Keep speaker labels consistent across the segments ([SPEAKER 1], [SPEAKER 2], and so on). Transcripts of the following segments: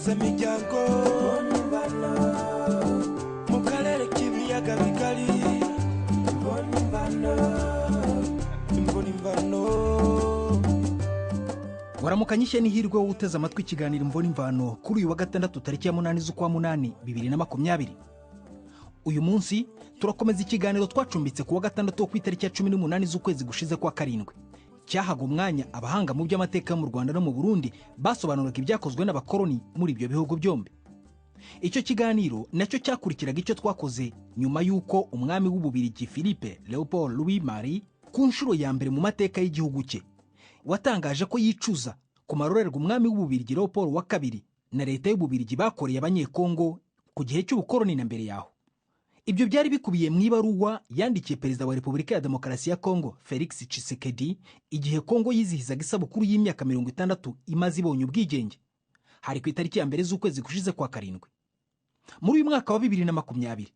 [SPEAKER 1] Gahuza miryango mu karere k'ibiyaga bigari. Imvo n'imvano.
[SPEAKER 2] Waramukanye ishya n'ihirwe wowe uteze amatwi ikiganiro Imvo n'Imvano kuri uyu wa gatandatu, tariki ya 8 z'ukwa 8 2020. Uyu munsi turakomeza ikiganiro twacumbitse ku wa gatandatu wo ku itariki ya 18 z'ukwezi gushize kwa 7, cyahaga umwanya abahanga mu by'amateka yo mu Rwanda no mu Burundi basobanuraga ibyakozwe n'abakoloni muri ibyo bihugu byombi. Icyo kiganiro nacyo cyakurikiraga icyo twakoze nyuma y'uko umwami w'Ububirigi Philippe Leopold Louis Marie, ku nshuro ya mbere mu mateka y'igihugu cye, watangaje ko yicuza ku marorerwa umwami w'Ububirigi Leopold wa II na leta y'Ububirigi bakoreye Abanyekongo ku gihe cy'ubukoloni na mbere yaho. Ibyo byari bikubiye mu ibaruwa yandikiye Perezida wa Repubulika ya Demokarasi ya Kongo Felix Tshisekedi, igihe Kongo yizihizaga isabukuru y'imyaka 60 imaze ibonye ubwigenge. Hari ku itariki ya 1 z'ukwezi gushize kwa 7. Muri uyu mwaka wa 2020,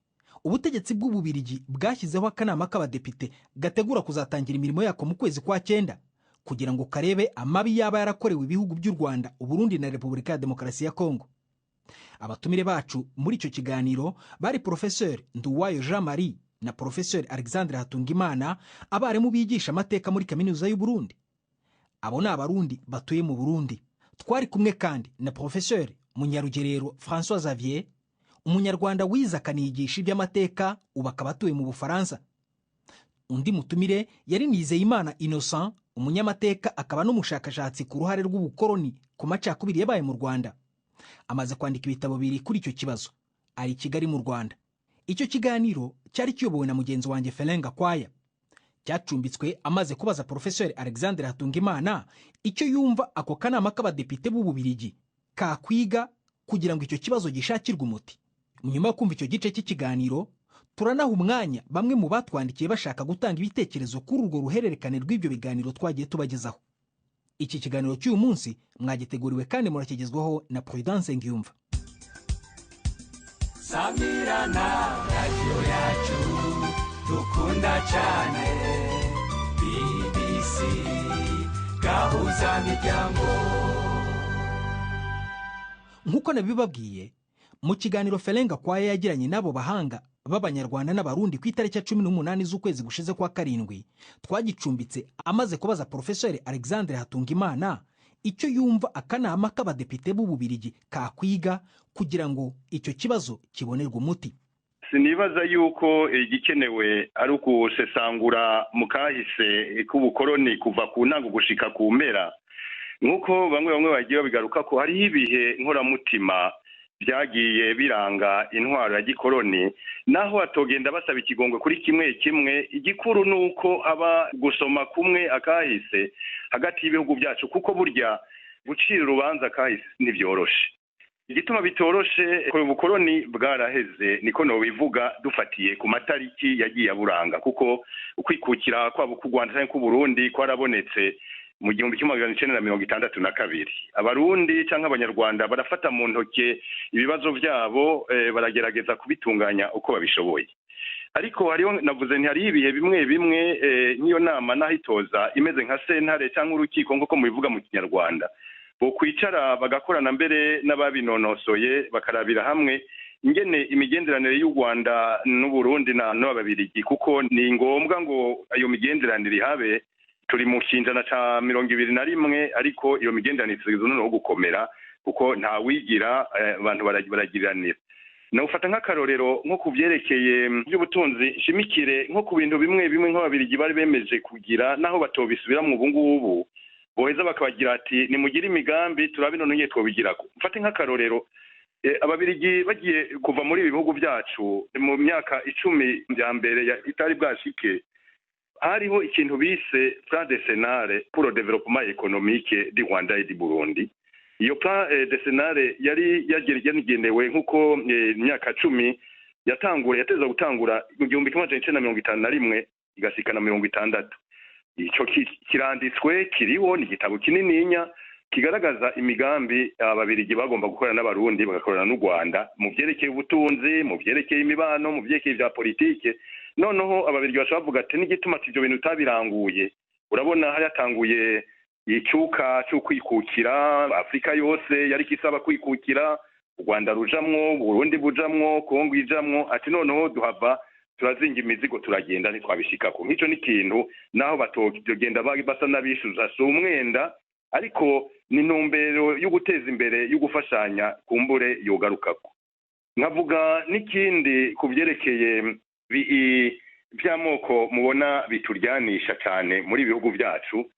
[SPEAKER 2] ubutegetsi bw'Ububirigi bwashyizeho akanama k'abadepite gategura kuzatangira imirimo yako mu kwezi kwa 9, kugira ngo karebe amabi yaba yarakorewe ibihugu by'u Rwanda, Uburundi na Repubulika ya Demokarasi ya Kongo. Abatumire bacu muri icyo kiganiro bari Porofeseri Nduwayo Jean Marie na Porofeseri Alexandre Hatungimana, abarimu bigisha amateka muri Kaminuza y'u Burundi. Abo ni Abarundi batuye mu Burundi. Twari kumwe kandi na Porofeseri Munyarugerero François Xavier, Umunyarwanda wize akanigisha iby'amateka, ubu akaba atuye mu Bufaransa. Undi mutumire yari Nizeyimana Innocent, umunyamateka akaba n'umushakashatsi ku ruhare rw'ubukoloni ku macakubiri yabaye mu Rwanda. Amaze kwandika ibitabo bibiri kuri icyo kibazo. Ari i Kigali mu Rwanda. Icyo kiganiro cyari kiyobowe na mugenzi wanjye Ferenga Kwaya. Cyacumbitswe amaze kubaza Porofeseri Alexandre Hatungimana icyo yumva ako kanama k'abadepite b'Ububirigi kakwiga kugira ngo icyo kibazo gishakirwe umuti. Nyuma yo kumva icyo gice cy'ikiganiro, turanaha umwanya bamwe mu batwandikiye bashaka gutanga ibitekerezo kuri urwo ruhererekane rw'ibyo biganiro twagiye tubagezaho. Iki kiganiro cy'uyu munsi mwagiteguriwe kandi murakigezwaho na Prudence Ngiyumva.
[SPEAKER 1] Samirana, radiyo yacu dukunda cyane, BBC Gahuza Miryango.
[SPEAKER 2] Nk'uko nabibabwiye mu kiganiro Ferenga Kwaya yagiranye n'abo bahanga b'Abanyarwanda n'Abarundi ku itariki ya 18 z'ukwezi gushize kwa 7, twagicumbitse amaze kubaza Porofeseri Alexandre Hatungimana icyo yumva akanama k'abadepite b'Ububirigi kakwiga kugira ngo icyo kibazo kibonerwe umuti.
[SPEAKER 3] Sinibaza yuko igikenewe ari ukusesangura mu kahise k'ubukoroni kuva ku ntango gushika ku mpera, nk'uko bamwe bamwe bagiye babigaruka ko hariho ibihe nkoramutima byagiye biranga intwaro ya gikoroni, naho batogenda basaba ikigongwe kuri kimwe kimwe. Igikuru ni uko haba gusoma kumwe akahise hagati y'ibihugu byacu, kuko burya gucira urubanza akahise ntibyoroshe. Igituma bitoroshe, ubukoroni bwaraheze, niko nobivuga dufatiye ku matariki yagiye aburanga, kuko ukwikukira kwabo ku Rwanda cyangwa ku Burundi kwarabonetse mu 1962. Abarundi cyangwa Abanyarwanda barafata mu ntoke ibibazo byabo, baragerageza kubitunganya uko babishoboye. Ariko hariho, navuze nti hariho ibihe bimwe bimwe, nk'iyo nama n'ahitoza imeze nka sentare cyangwa urukiko, nk'uko mubivuga mu Kinyarwanda, bokwicara bagakorana mbere n'ababinonosoye, bakarabira hamwe ingene imigenderanire y'u Rwanda n'Uburundi na n'Ababirigi, kuko ni ngombwa ngo ayo migenderanire ihabe. Turi mu kinjana ca 21, ariko iyo migenderanire itegerezwa noneho gukomera, kuko nta wigira abantu baragiriranira. Nawufata nk'akarorero nko ku vyerekeye by'ubutunzi, nshimikire nko ku bintu bimwe bimwe nk'Ababirigi bari bemeje kugira, naho batobisubiramwo ubu ngubu, boheza bakabagira ati: "Nimugire imigambi, turabe none nyine twobigirako." Mfate nk'akarorero, Ababirigi bagiye kuva muri ibi bihugu byacu mu myaka 10 bya mbere itari bwashike, hariho ikintu bise Plan décennal pour le développement économique du Rwanda et du Burundi. Iyo plan décennal yari yagenewe nk'uko imyaka 10 yatangura, yateza gutangura mu 1951 igashika na 60. Ico kiranditswe, kiriho, ni igitabo kinininya kigaragaza imigambi Ababirigi bagomba gukorana n'Abarundi, bagakorana n'u Rwanda mu vyerekeye ubutunzi, mu vyerekeye imibano, mu vyerekeye vya politike. Noneho Ababirigi bashobora bavuga ati: "N'igituma ati ibyo bintu utabiranguye, urabona hayatanguye Icyuka cyo kwikukira, Afurika yose yari kisaba kwikukira, u Rwanda rujamwo, Burundi bujamwo, Kongo ijamwo, ati noneho duhava turazinga imizigo turagenda ntitwabishikako. Nk'ico ni ikintu naho batogenda basa n'abishuza, si umwenda, ariko ni intumbero yo guteza imbere, yo gufashanya, kumbure yogarukako. Nkavuga n'ikindi ku byerekeye by'amoko mubona bituryanisha cyane muri bihugu byacu.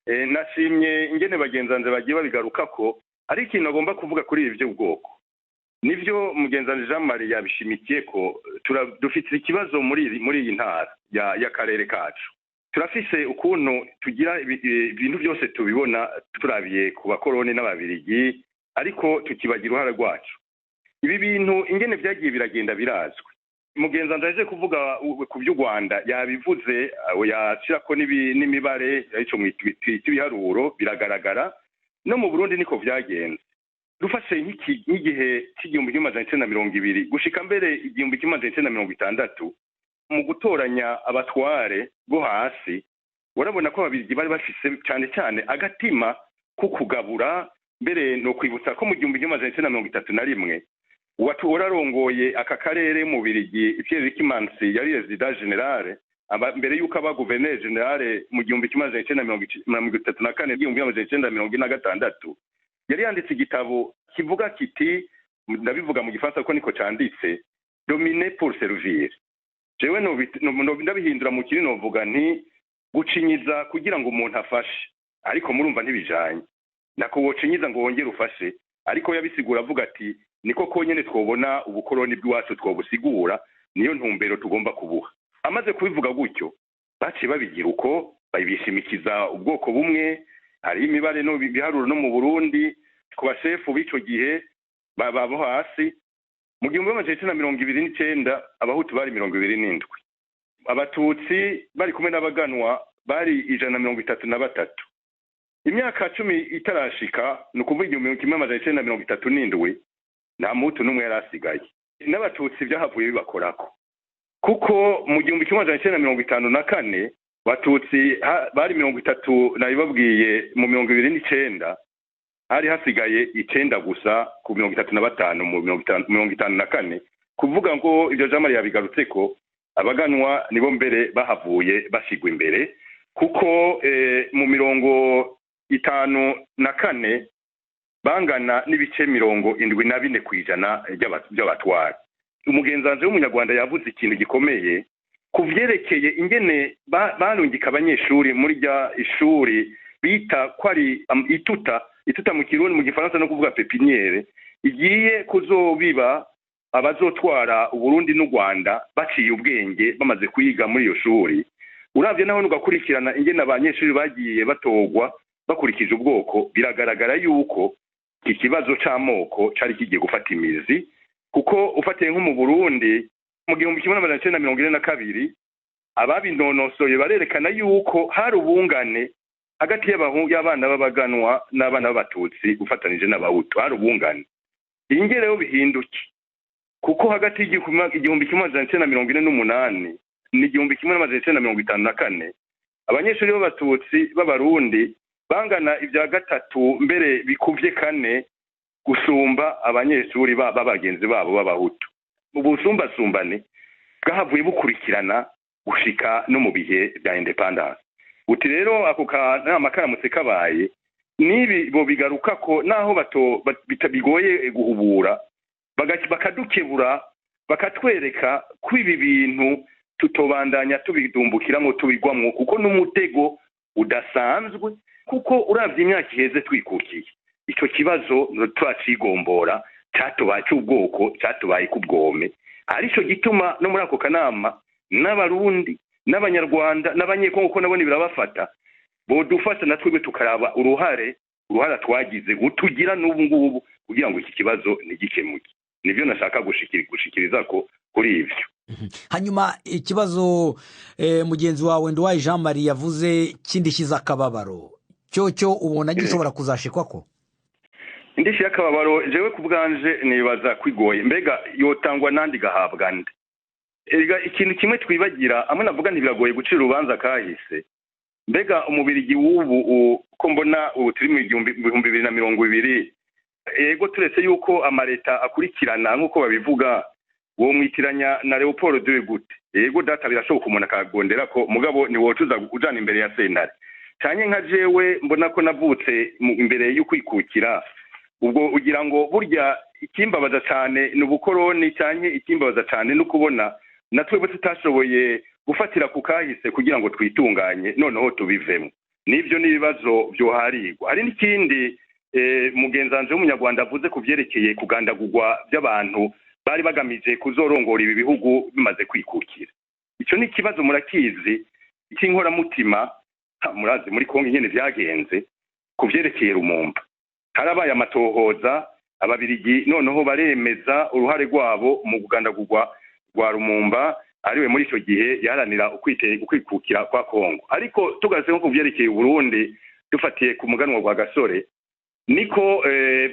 [SPEAKER 3] Nashimye ingene bagenzanze bagiye babigarukako, ari ikintu agomba kuvuga kuri ibi by'ubwoko. Nivyo mugenzanze Jean Marie yabishimikiye ko dufite ikibazo muri iyi ntara y'akarere kacu. Turafise ukuntu tugira ibintu byose tubibona turabiye ku bakoroni n'ababirigi, ariko tukibagira uruhara rwacu. Ibi bintu ingene byagiye biragenda birazwi. Mugenzanze aje kuvuga ku by'u Rwanda yabivuze, yashirako n'imibare ico mw'ibiharuro biragaragara. No mu Burundi niko vyagenze. Dufashe nk'igihe c'1920 gushika mbere 1960 mu gutoranya abatware bo hasi, urabona ko ababirigi bari bafise cyane cyane agatima ko kugabura. Mbere no kwibutsa ko mu 1931 wararongoye aka karere mu Birigi, Pierre Rikimansi yari resident general mbere yuko aba gouverneur general mu 1934 1946, yari yanditse igitabo kivuga kiti, ndabivuga mu gifaransa ko niko canditse, dominer pour servir. Jewe ndabihindura mu kintu novuga nti gucinyiza kugira ngo umuntu afashe, ariko murumva ntibijanye nako wocinyiza ngo wongere ufashe. Ariko yabisigura avuga ati niko konyene twobona ubukoroni bw'iwacu twobusigura, niyo ntumbero tugomba kubuha. Amaze kubivuga gutyo baciye babigira uko, babishimikiza ubwoko bumwe. Hari imibare no biharuro no mu Burundi ku bashefu b'ico gihe babo hasi mu 1929 abahutu bari 27, abatutsi bari kumwe n'abaganwa bari 133. Imyaka 10 itarashika, ni ukuvuga 1937, nta muhutu n'umwe yari asigaye. N'abatutsi byahavuye bibakorako, kuko mu 1954 batutsi bari 30, nabibabwiye mu 29 hari hasigaye 9 gusa ku 35 mu 54. Kuvuga ngo ibyo Jean Marie yabigarutse ko abaganwa nibo mbere bahavuye bashigwa imbere, kuko mu 54 bangana n'ibice 74% by'abatwara. Umugenzanze w'umunyarwanda yavuze ikintu gikomeye ku vyerekeye ingene barungika abanyeshuri muri rya ishuri bita ko ari ituta mu Kirundi, mu Gifaransa no kuvuga pépinière, igiye kuzobiba abazotwara Uburundi n'u Rwanda baciye ubwenge bamaze kwiga muri iyo shuri. Uravye naho nugakurikirana ingene abanyeshuri bagiye batogwa bakurikije ubwoko, biragaragara yuko iki kibazo c'amoko cari kigiye gufata imizi, kuko ufatiye nko mu Burundi mu 1942 ababinonosoye barerekana yuko hari ubungane hagati y'abana b'abaganwa n'abana b'abatutsi ufatanije n'abahutu, hari ubungane. Ingereho bihinduke, kuko hagati y'1948 n'1954 abanyeshuri b'abatutsi b'abarundi bangana ibya gatatu mbere bikuvye kane gusumba abanyeshuri b'abagenzi babo b'abahutu. Ubusumbasumbane bwahavuye bukurikirana gushika no mu bihe bya independence. Uti rero ako kanama karamutse kabaye, nibi bo bigaruka ko naho bigoye guhubura, bakadukebura bakatwereka ko ibi bintu tutobandanya tubidumbukiramo tubigwamwo, kuko n'umutego udasanzwe, kuko uravye imyaka iheze twikukiye ico kibazo twacigombora cyatubaye cy'ubwoko, cyatubaye kubwome. Arico gituma no muri ako kanama n'abarundi n'abanyarwanda n'abanyekongo ko nabone birabafata, bodufata natwebwe tukaraba uruhare twagize gutugira n'ubu ngubu kugira ngo iki kibazo ntigikemuke. Nivyo nashaka gushikiriza ko kuri ivyo.
[SPEAKER 4] Hanyuma ikibazo mugenzi wawe Nduwaye Jean Marie yavuze cy'indishyi z'akababaro, cyo ubona gishobora kuzashikwa ko?
[SPEAKER 3] Indishyi y'akababaro jewe ku bwanje nibaza kwigoye, mbega yotangwa nandi gahabwa nde? Erega ikintu kimwe twibagira, amwe navuga ntibiragoye gucira urubanza kahise, Mbega umubirigi w'ubu, ko mbona ubu turi mu 2020, ego turetse yuko amareta akurikirana nk'uko babivuga, uwo mwitiranya na Leopold II gute? Yego data, birashoboka umuntu akagondera ko, mugabo ni wowe uza ujana imbere ya sentare. Cyane nka jewe mbona ko navutse imbere y'ukwikukira, ubwo ugira ngo burya ikimbabaza cyane ni ubukoroni, cyane ikimbabaza cyane no kubona na twebwe tutashoboye gufatira ku kahise kugira ngo twitunganye noneho tubivemo. Nibyo n'ibibazo byoharigwa. Hari n'ikindi mugenzanzu w'umunyarwanda avuze ku byerekeye kugandagurwa by'abantu bari bagamije kuzorongora ibi bihugu bimaze kwikukira. Icyo ni ikibazo murakizi cy'inkoramutima. Murazi muri Kongo nyine byagenze ku byerekeye Lumumba. Harabaye amatohoza, ababirigi noneho baremeza uruhare rwabo mu kugandagurwa rwa Lumumba, ariwe muri icyo gihe yaharanira ukwikukira kwa Kongo. Ariko tugarutse nko ku byerekeye Burundi, dufatiye ku muganwa rwa Gasore, niko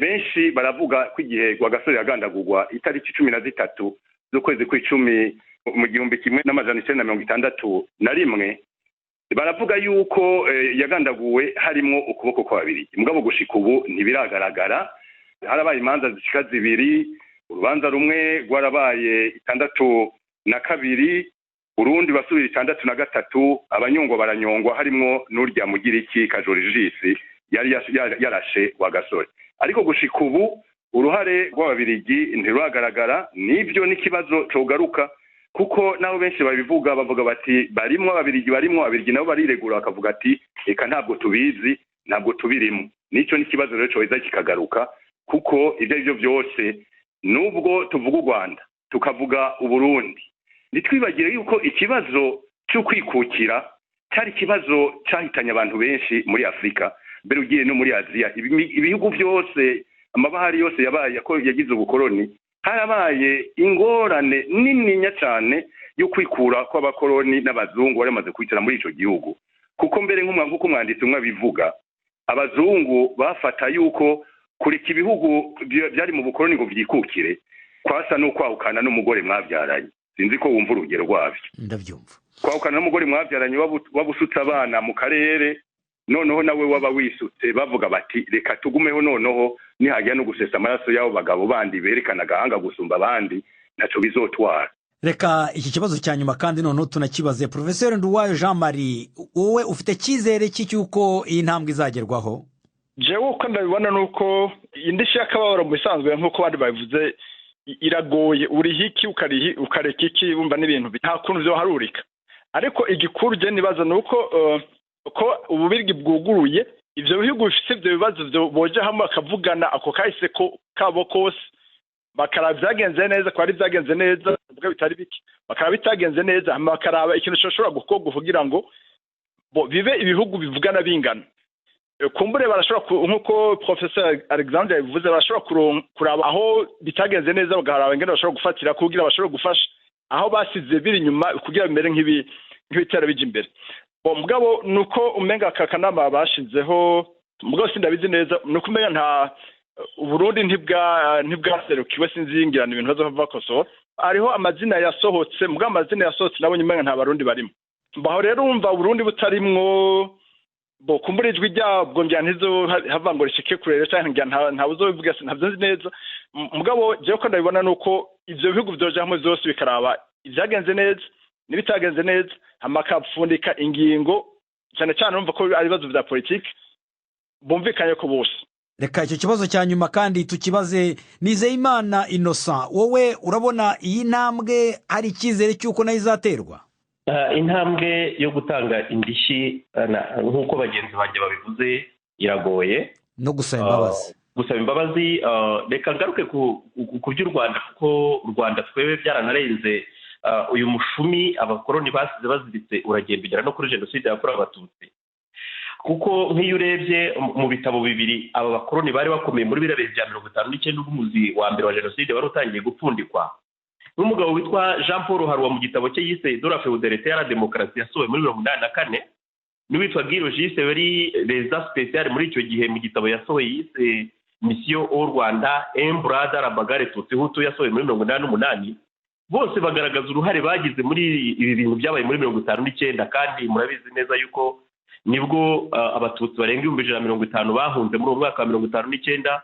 [SPEAKER 3] benshi baravuga ko igihe Rwagasore yagandagurwa itariki 13 z'ukwezi kw'icumi mu 1961, baravuga yuko yagandaguwe harimo ukuboko kw'ababirigi. Mugabo gushika ubu ntibiragaragara. Harabaye imanza zishika zibiri, urubanza rumwe rwarabaye 62, urundi basubira 63, abanyongwa baranyongwa, harimo n'urya mugiriki Kajorijisi yari yarashe Rwagasore. Ariko gushika ubu uruhare rw'ababirigi ntiruragaragara. Nibyo n'ikibazo cogaruka, kuko nabo benshi babivuga, bavuga bati barimwo ababirigi, barimwo ababirigi, nabo bariregura bakavuga ati reka ntabwo tubizi, ntabwo tubirimo. Nicyo n'ikibazo rero coheza kikagaruka, kuko ibyo aribyo byose, nubwo tuvuga u Rwanda tukavuga Uburundi, ntitwibagire yuko ikibazo cyo kwikukira cyari ikibazo cyahitanye abantu benshi muri Afurika, mbere ugiye no muri Aziya, ibihugu byose, amabahari yose yabaye yagize ubukoroni, harabaye ingorane nininya cyane yo kwikura kw'abakoroni n'abazungu bari bamaze kwicara muri ico gihugu. Kuko mbere nk'uko umwanditsi umwe abivuga, abazungu bafata yuko kureka ibihugu byari mu bukoroni ngo byikukire kwasa no kwahukana n'umugore mwabyaranye. Sinzi ko wumva urugero rwabyo.
[SPEAKER 4] Ndabyumva.
[SPEAKER 3] Kwahukana n'umugore mwabyaranye, wabusutse abana mu karere, noneho nawe waba wisutse, bavuga bati reka tugumeho, noneho nihajya no gusesa amaraso y'abo bagabo bandi berekana agahanga gusumba abandi, ntacyo bizotwara.
[SPEAKER 4] Reka iki kibazo cya nyuma kandi noneho tunakibaze Porofeseri Nduwayo Jean Marie. Wowe ufite icyizere cy'uko iyi ntambwe izagerwaho?
[SPEAKER 5] Jewe uko ndabibona ni uko indishyi y'akababaro mu bisanzwe, nk'uko abandi babivuze, iragoye. Uriha iki, ukareka iki, wumva n'ibintu nta kuntu byoharurika. Ariko igikuru je nibaza ni uko ko ububirigi bwuguruye ivyo bihugu bifite ivyo bibazo, boje hamwe bakavugana ako kahise ko kabo kose, bakaraba vyagenze neza ko ari vyagenze neza, ubwo bitari bike, bakaraba bitagenze neza, hama bakaraba ikintu coshobora gukorwa kugira ngo bo bibe ibihugu bivugana bingana. Kumbure barashobora, nk'uko Professor Alexandre yabivuze, barashobora kuraba aho bitagenze neza, bagaraba ingene bashobora gufatira kugira bashobora gufasha aho basize biri inyuma kugira bimere nk'ibitera bija imbere. Mugabo nuko umenga aka kanama bashizeho, mugabo sindabizi neza, nuko umenga nta Burundi ntibwaserukiwe, sinzi ngirana ibintu bazova bakosora. Hariho amazina yasohotse, mugabo amazina yasohotse nabonye umenga nta Barundi barimo. Baho rero umva Burundi butarimwo, bo kumbura ijwi ryabwo ngira ntizo hava ngo rishike kure, canke ngira nta uzobivuga, ntabyo nzi neza. Mugabo jewe ko ndabibona nuko ivyo bihugu vyoja hamwe vyose bikaraba ivyagenze neza n'ibitagenze neza, hama bakapfundika ingingo, cyane cyane urumva ko ari ibibazo vya politiki bumvikanye ko bose.
[SPEAKER 4] Reka icyo kibazo cya nyuma kandi tukibaze Nizeyimana Innocent. Wowe urabona iyi ntambwe hari icyizere cy'uko nayo izaterwa?
[SPEAKER 6] Intambwe yo gutanga indishyi, nk'uko bagenzi banjye babivuze, iragoye.
[SPEAKER 4] No gusaba imbabazi.
[SPEAKER 6] Gusaba imbabazi, reka ngaruke ku by'u Rwanda, kuko u Rwanda twebwe byaranarenze. Uyu mushumi abakoroni basize baziritse uragenda ugera no kuri jenoside yakorewe abatutsi, kuko nk'iyo urebye mu bitabo bibiri aba bakoroni bari bakomeye muri biriya bihe bya 59, ubwo umuzi wa mbere wa jenoside wari utangiye gupfundikwa, n'umugabo witwa Jean Paul Harroy mu gitabo cye yise "De la féodalité à la démocratie" yasohoye muri 84, n'uwitwa Guy Regis wari résident spécial muri icyo gihe, mu gitabo yasohoye yise "Mission au Rwanda, un bras dans la bagarre tutsi hutu" yasohoye muri 88, bose bagaragaza uruhare bagize muri ibi bintu byabaye muri 59. Kandi murabizi neza yuko Nibwo Abatutsi barenga 150,000 bahunze muri uwo mwaka wa 59.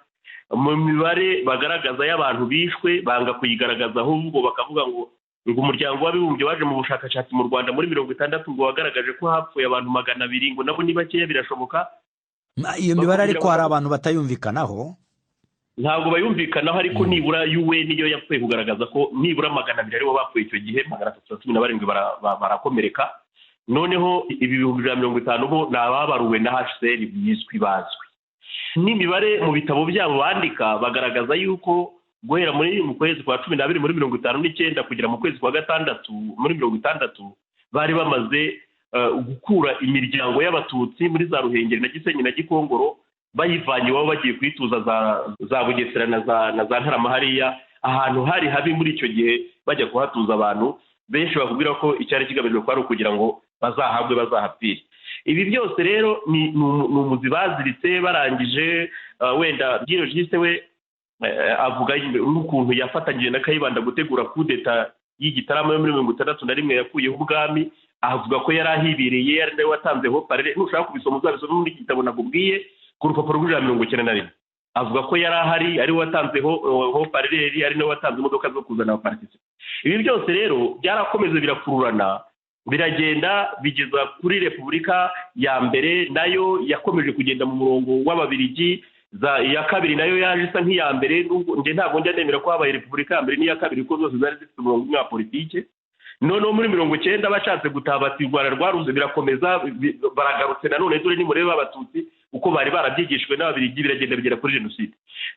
[SPEAKER 6] Mu mibare bagaragaza y'abantu bishwe banga kuyigaragaza, ahubwo bakavuga ngo umuryango w'abibumbye waje mu bushakashatsi mu Rwanda muri 60 ngo wagaragaje ko hapfuye abantu 200, ngo nabo ni bakeya birashoboka.
[SPEAKER 4] Iyo mibare ariko hari abantu batayumvikanaho.
[SPEAKER 6] Ntabwo bayumvikanaho, ariko nibura UN niyo yapfuye kugaragaza ko nibura 200 aribo bapfuye icyo gihe, 317 barakomereka. Noneho ibi 150,000 bo ni ababaruwe na HCR bizwi bazwi. N'imibare mu bitabo byabo bandika bagaragaza yuko guhera muri mu kwezi kwa 12 muri 59 kugera mu kwezi kwa 6 muri 60 bari bamaze gukura imiryango y'Abatutsi muri za Ruhengeri na Gisenyi na Gikongoro, bayivanye iwabo bagiye kuyituza za Bugesera na za Ntarama, hariya ahantu hari habi muri icyo gihe, bajya kuhatuza abantu benshi bakubwira ko icyari kigamijwe kwari ukugira ngo bazahabwe bazahapfire. Ibi byose rero ni umuzi baziritse barangije. Wenda Bwirojise we avuga n'ukuntu yafatanyije na Kayibanda gutegura kudeta y'Igitarama yo muri 61 yakuyeho ubwami, avuga ko yari ahibereye, ari nawe watanzeho parere. Nushaka kubisoma uzabisoma muri iki gitabo nakubwiye ku rupapuro rw'191. Avuga ko yari ahari, ari we watanzeho parereri, ari nawe watanze imodoka zo kuzana abaparitisi. Ibi byose rero byarakomeze birakururana, biragenda bigeza kuri Repubulika ya mbere, nayo yakomeje kugenda mu murongo w'Ababirigi. Iya kabiri nayo yaje isa nk'iya mbere. Nge ntabwo njya nemera ko habaye Repubulika ya mbere n'iya kabiri, kuko zose zari zifite umurongo umwe wa politike. Noneho muri 90 bashatse gutaha, bati u Rwanda rwaruze, birakomeza, baragarutse nanone, dore nimurebe Abatutsi uko bari barabyigishijwe n'Ababirigi, biragenda bigera kuri jenoside.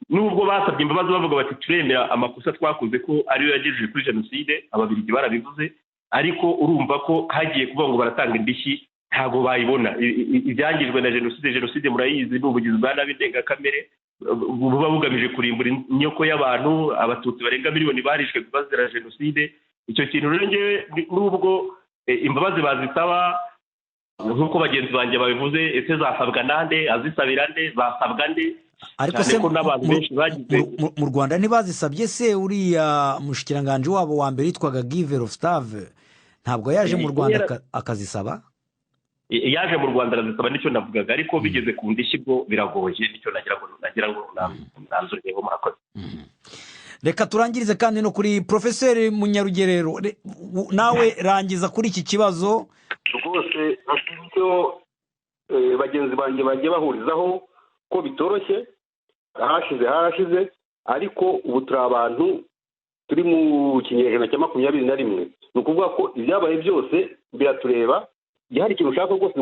[SPEAKER 6] Nubwo basabye imbabazi bavuga bati turemera amakosa twakoze ko ariyo yagejeje kuri jenoside, Ababirigi barabivuze, ariko urumva ko hagiye kuvuga ngo baratanga indishyi ntabwo bayibona. Ibyangijwe na jenoside, jenoside murayizi, ni ubugizi bwa nabi ndengakamere buba bugamije kurimbura inyoko y'abantu. Abatutsi barenga miliyoni barishwe bazira jenoside. Icyo kintu rero ngewe, nubwo imbabazi bazisaba nk'uko bagenzi banjye babivuze, ese zasabwa nande? Azisabira nde? Zasabwa nde?
[SPEAKER 4] Ariko se
[SPEAKER 6] n'abantu benshi bagize
[SPEAKER 4] mu Rwanda ntibazisabye se? Uriya mushikiranganji wabo wa mbere yitwaga Guy Verhofstadt, ntabwo yaje mu Rwanda akazisaba?
[SPEAKER 6] Yaje mu Rwanda arazisaba, nicyo navugaga, ariko bigeze ku ndishyi bwo biragoye. Nicyo nagira ngo nanzureho. Murakoze.
[SPEAKER 4] Reka turangirize kandi no kuri Porofeseri Munyarugerero, nawe rangiza kuri iki kibazo.
[SPEAKER 7] Rwose ibyo bagenzi banjye bagiye bahurizaho ko bitoroshye, ahashize harashize, ariko ubu turi abantu turi mu kinyejana cya 21. Ni ukuvuga ko ibyabaye byose biratureba. Hari ikintu ushaka rwose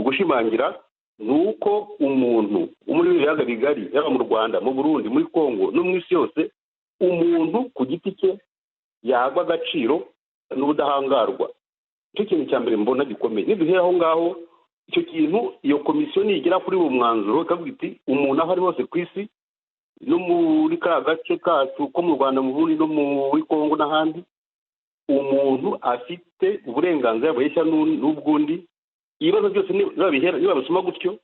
[SPEAKER 7] gushimangira, ni uko umuntu wo muri biyaga bigari, yaba mu Rwanda, mu Burundi, muri Congo no mu isi yose, umuntu ku giti cye yagwa agaciro n'ubudahangarwa. Icyo kintu cya mbere mbona gikomeye, niduhera aho ngaho, icyo kintu, iyo komisiyo nigera kuri uwo mwanzuro ikavuga iti umuntu aho ari hose ku isi, no muri ka gace kacu ko mu Rwanda, mu Burundi no muri Congo n'ahandi, umuntu afite uburenganzira bureshya n'ubwundi, ibibazo byose nibabisoma gutyo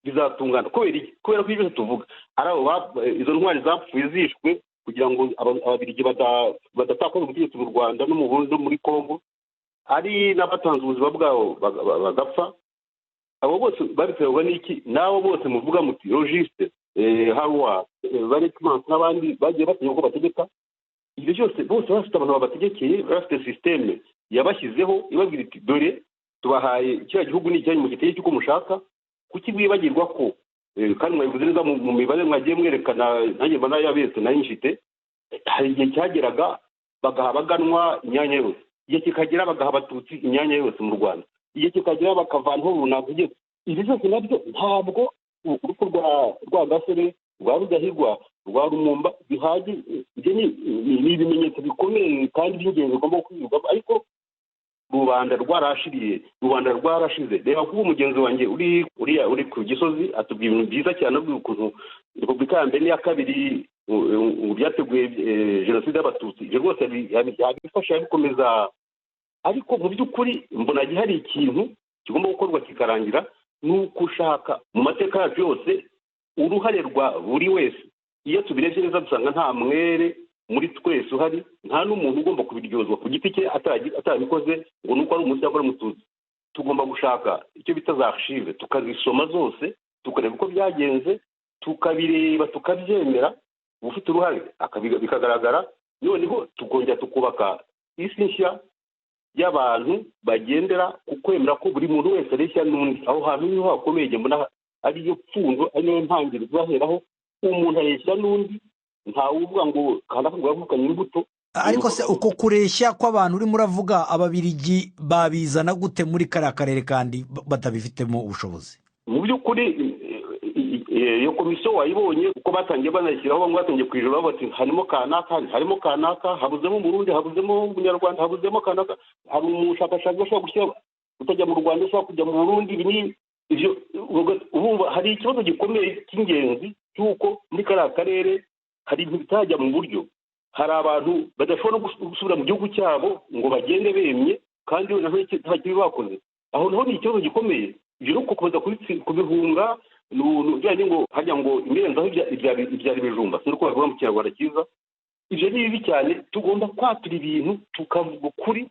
[SPEAKER 7] bizatungana. Kubera iki? Kubera ko ibyo byose tuvuga ari abo izo ntwari zapfuye zishwe kugira ngo Ababirigi badatakaza ubutegetsi mu Rwanda no mu Burundi no muri Congo, ari n'abatanze ubuzima bwabo bagapfa, abo bose babiterwa n'iki? N'abo bose muvuga muti Logiste, Hawa, Varekmansi n'abandi bagiye bategeka uko bategeka, ibyo byose bose bafite abantu babategekeye, bafite système yabashyizeho ibabwira iti dore tubahaye kiriya gihugu, ni icyanyu, mugitegeke uko mushaka. Kuki mwibagirwa ko, kandi mwabivuze neza mu mibare mwagiye mwerekana, nanjye mbona yaberetse nayo nshite, hari igihe cyageraga bagaha Abaganwa imyanya yose, igihe kikagera bagaha Abatutsi imyanya yose mu Rwanda, igihe kikagera bakavanaho runaka. Ibi byose nabyo ntabwo urupfu rwa Gasore, rwa Rudahigwa, rwa Lumumba bihagije. Ibyo ni ibimenyetso bikomeye kandi by'ingenzi bigomba kwigwa, ariko rubanda rwarashiriye, rubanda rwarashize. Reba kuba umugenzi wanjye uri uriya uri ku Gisozi atubwira ibintu byiza cyane, abwira ukuntu Repubulika ya mbere n'iya kabiri byateguye jenoside y'Abatutsi. Ibyo rwose yabifasha, yabikomeza, ariko mu by'ukuri mbona hari ikintu kigomba gukorwa kikarangira, ni uko ushaka mu mateka yacu yose uruhare rwa buri wese. Iyo tubirebye neza dusanga nta mwere muri twese uhari, nta n'umuntu ugomba kubiryozwa ku giti cye atabikoze ngo nuko ari umunsi cyangwa ari Umututsi. Tugomba gushaka icyo bita za archive, tukazisoma zose, tukareba uko byagenze, tukabireba, tukabyemera, ufite uruhare bikagaragara. Noneho tukongera tukubaka isi nshya y'abantu bagendera ku kwemera ko buri muntu wese areshya n'undi. Aho hantu niho hakomeye, mbona ariyo pfundo, ariyo ntangiriro tuzaheraho. Umuntu areshya n'undi, ntawuvuga ngo kanaka ngo yavukanye imbuto.
[SPEAKER 4] Ariko se uko kureshya kw'abantu urimo uravuga, Ababirigi babizana gute muri kariya karere kandi batabifitemo ubushobozi?
[SPEAKER 7] Mu by'ukuri iyo komisiyo wayibonye uko batangiye banayishyiraho, bamwe batangiye ku ijoro bati harimo kanaka, harimo kanaka, habuzemo Umurundi, habuzemo Umunyarwanda, habuzemo kanaka, hari umushakashatsi ushobora gushyira utajya mu Rwanda, ushobora kujya mu Burundi. Ibyo urumva hari ikibazo gikomeye cy'ingenzi cy'uko muri kariya karere hari ibintu bitajya mu buryo. Hari abantu badashobora gusubira mu gihugu cyabo ngo bagende bemye, kandi nta kibi bakoze. Aho naho ni ikibazo gikomeye. Ibyo ni ugukomeza kubihunga, bijyanye ngo hajya ngo imirenzaho ibyara ibijumba, sinzi uko babivuga mu Kinyarwanda cyiza. Ibyo ni bibi cyane. Tugomba kwatura ibintu, tukavuga ukuri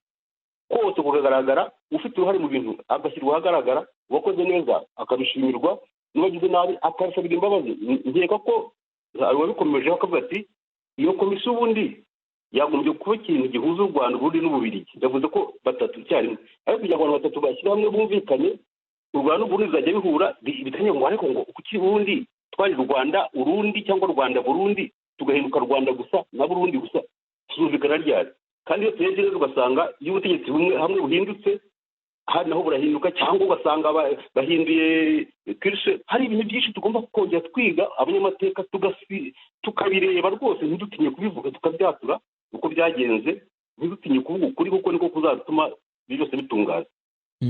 [SPEAKER 7] kose kukagaragara, ufite uruhare mu bintu agashyirwa ahagaragara, uwakoze neza akabishimirwa, n'uwagize nabi akabisabira imbabazi. Nkeka ko hari uwabikomejeho akavuga ati iyo komisiyo ubundi yagombye kuba ikintu gihuza u Rwanda, Uburundi n'Ububirigi. Yavuze ko batatu icyarimwe, ariko kugira ngo abantu batatu bashyire hamwe bumvikane, u Rwanda n'Uburundi bizajya bihura bitanye ngo ariko ngo kuki ubundi twari Rwanda Urundi cyangwa Rwanda Burundi, tugahinduka Rwanda gusa na Burundi gusa, tuzumvikana ryari? Kandi iyo turebye neza ugasanga iyo ubutegetsi bumwe hamwe buhindutse, hari naho burahinduka, cyangwa ugasanga bahinduye kirishe. Hari ibintu byinshi tugomba kongera twiga abanyamateka, tukabireba rwose, ntidutinye kubivuga, tukabyatura uko byagenze, ntidutinye kuvuga ukuri, kuko niko kuzatuma byose bitungana.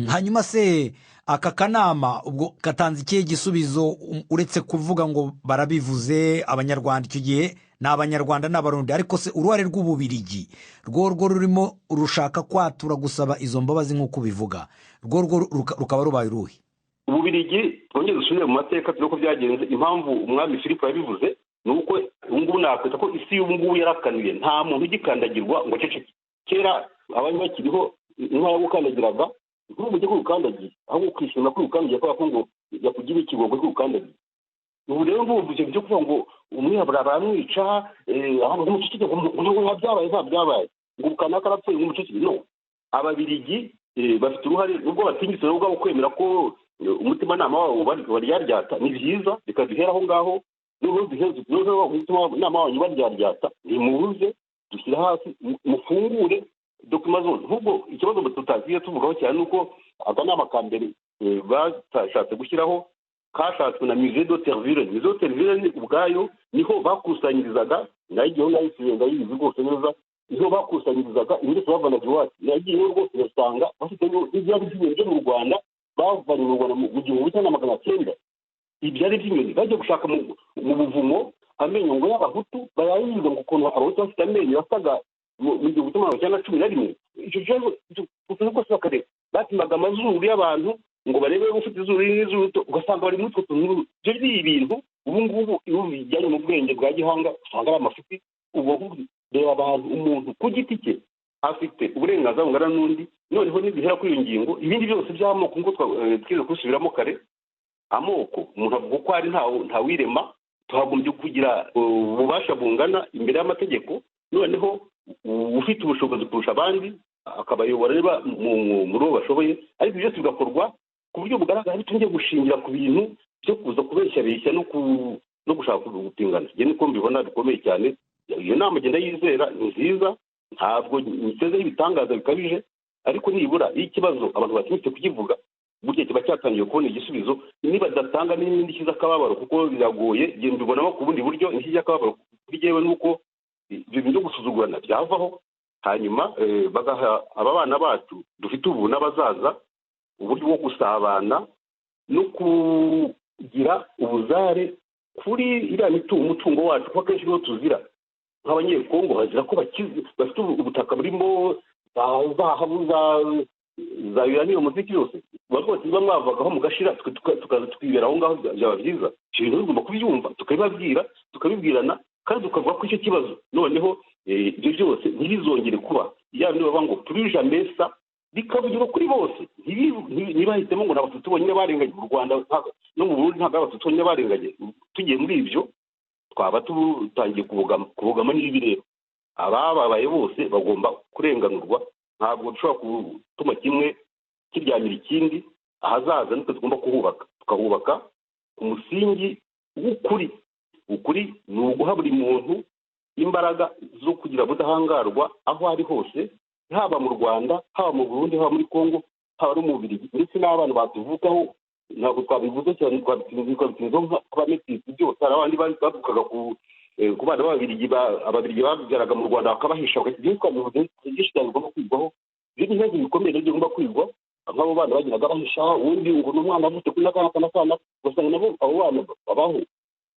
[SPEAKER 4] Hanyuma se aka kanama ubwo katanze ikihe gisubizo, uretse kuvuga ngo barabivuze Abanyarwanda, icyo gihe ni Abanyarwanda n'Abarundi, ariko se uruhare rw'Ububirigi rwo rurimo rushaka kwatura gusaba izo mbabazi nk'uko ubivuga, rwo rukaba rubaye uruhe?
[SPEAKER 7] Ububirigi, twongere dusubire mu mateka turebe uko byagenze. Impamvu umwami Philippe yabivuze ni uko ubu ngubu nakwita ko isi y'ubu ngubu yarakanuye, nta muntu ugikandagirwa ngo aceceke. Kera abari bakiriho intwara yagukandagiraga, ntuvuge ko ukandagiye, ahubwo ukishima ko ukandagiye, kubera ko ngo yakugira ikigongo ko ukandagiye. Ubu rero ndumva ibyo byo kuvuga ngo umwirabura baramwica, ahantu umuceceke ngo nta byabaye, nta byabaye, ngo kanaka arapfuye ngo umuceceke. No, Ababirigi bafite uruhare, nubwo batinyitse nubwo ubwabo kwemera ko umutimanama wabo baryaryata, ni byiza, reka duhere aho ngaho. Noneho umutimanama wanyu baryaryata, ntimubuze, dushyire hasi, mufungure dokima zose. Ahubwo ikibazo tutagiye tuvugaho cyane ni uko akanama ka mbere bashatse gushyiraho kashatswe na Musée de Tervuren. Musée de Tervuren ubwayo niho bakusanyirizaga, nayo ndayisize ndayizi rwose neza, niho bakusanyirizaga ibintu bavanaga iwacu. Nagiyeyo rwose ugasanga bafite ibyari by'inyoni byo mu Rwanda, bavanye mu Rwanda mu 1900, ibyari by'inyoni bajya gushaka mu buvumo amenyo ngo y'Abahutu, bayayiga ngo ukuntu Abahutu bafite amenyo yasaga mu 1911. Icyo kibazo rwose bakareba, bapimaga amazuru y'abantu ngo barebe ufite izuru rinini n'izuru rito, ugasanga bari muri utwo tuntu. Ibyo ni ibintu ubu ngubu iyo bijyanye mu bwenge bwa gihanga usanga ari amafuti. Ubwo reba abantu, umuntu ku giti cye afite uburenganzira bungana n'undi. Noneho nibihera kuri iyo ngingo, ibindi byose by'amoko nk'uko twize kubisubiramo kare, amoko umuntu avuga uko ari, ntawirema. Tuhagombye kugira ububasha bungana imbere y'amategeko, noneho ufite ubushobozi kurusha abandi akabayobora niba muri bo bashoboye. Ariko byose bigakorwa ku buryo bugaragara, bitongeye gushingira ku bintu byo kuza kubeshyabeshya no gushaka gupingana. Njye niko mbibona, bikomeye cyane. Iyo nama ngenda yizera ni nziza, ntabwo nitezeho ibitangaza bikabije, ariko nibura iyo ikibazo abantu batinyutse kukivuga, burya kiba cyatangiye kubona igisubizo. Niba badatanga n'indishyi z'akababaro, kuko biragoye, njye mbibonamo ku bundi buryo. Indishyi y'akababaro kuri jyewe ni uko ibyo bintu byo gusuzugurana byavaho, hanyuma bagaha aba bana bacu dufite ubu n'abazaza uburyo bwo gusabana no kugira ubuzare kuri iriya umutungo wacu, kuko akenshi niwo tuzira. Nk'Abanyekongo bazira ko bafite ubutaka burimo zahabu, za uranium, muziki yose, rwose niba mwavagaho mugashira tukaza tukibera aho ngaho byaba byiza. Ibyo bintu tugomba kubyumva, tukabibabwira, tukabibwirana, kandi tukavuga ko icyo kibazo noneho ibyo byose ntibizongere kuba. Yaba niba bavuga ngo plus jamais ça, Bikavugirwa kuri bose, ntibahitemo ngo ni Abatutsi bonyine barenganye mu Rwanda no mu Burundi, ntabwo ari Abatutsi bonyine barenganye. Tugiye muri ibyo twaba tutangiye kubogama n'ibi. Rero abababaye bose bagomba kurenganurwa, ntabwo dushobora gutuma kimwe kiryamira ikindi. Ahazaza nitwe tugomba kuhubaka, tukahubaka ku musingi w'ukuri. Ukuri ni uguha buri muntu imbaraga zo kugira ubudahangarwa aho ari hose, haba mu Rwanda, haba mu Burundi, haba muri Kongo, haba no mu Bubiligi, ndetse n'abana batuvukaho. Ntabwo twabivuze cyane, twabitinzeho nk'abametisi byose. Hari abandi bavukaga ku bana b'Ababiligi, Ababiligi babyaraga mu Rwanda bakabahisha. Ibyo twabivuze byinshi cyane bigomba kwigwaho. Ibyo ni ibibazo bikomeye nabyo bigomba kwigwa, nk'abo bana bagiraga bahisha, ubundi ngo ni umwana avutse kuri n'akana n'akana, ugasanga nabo abo bana babaho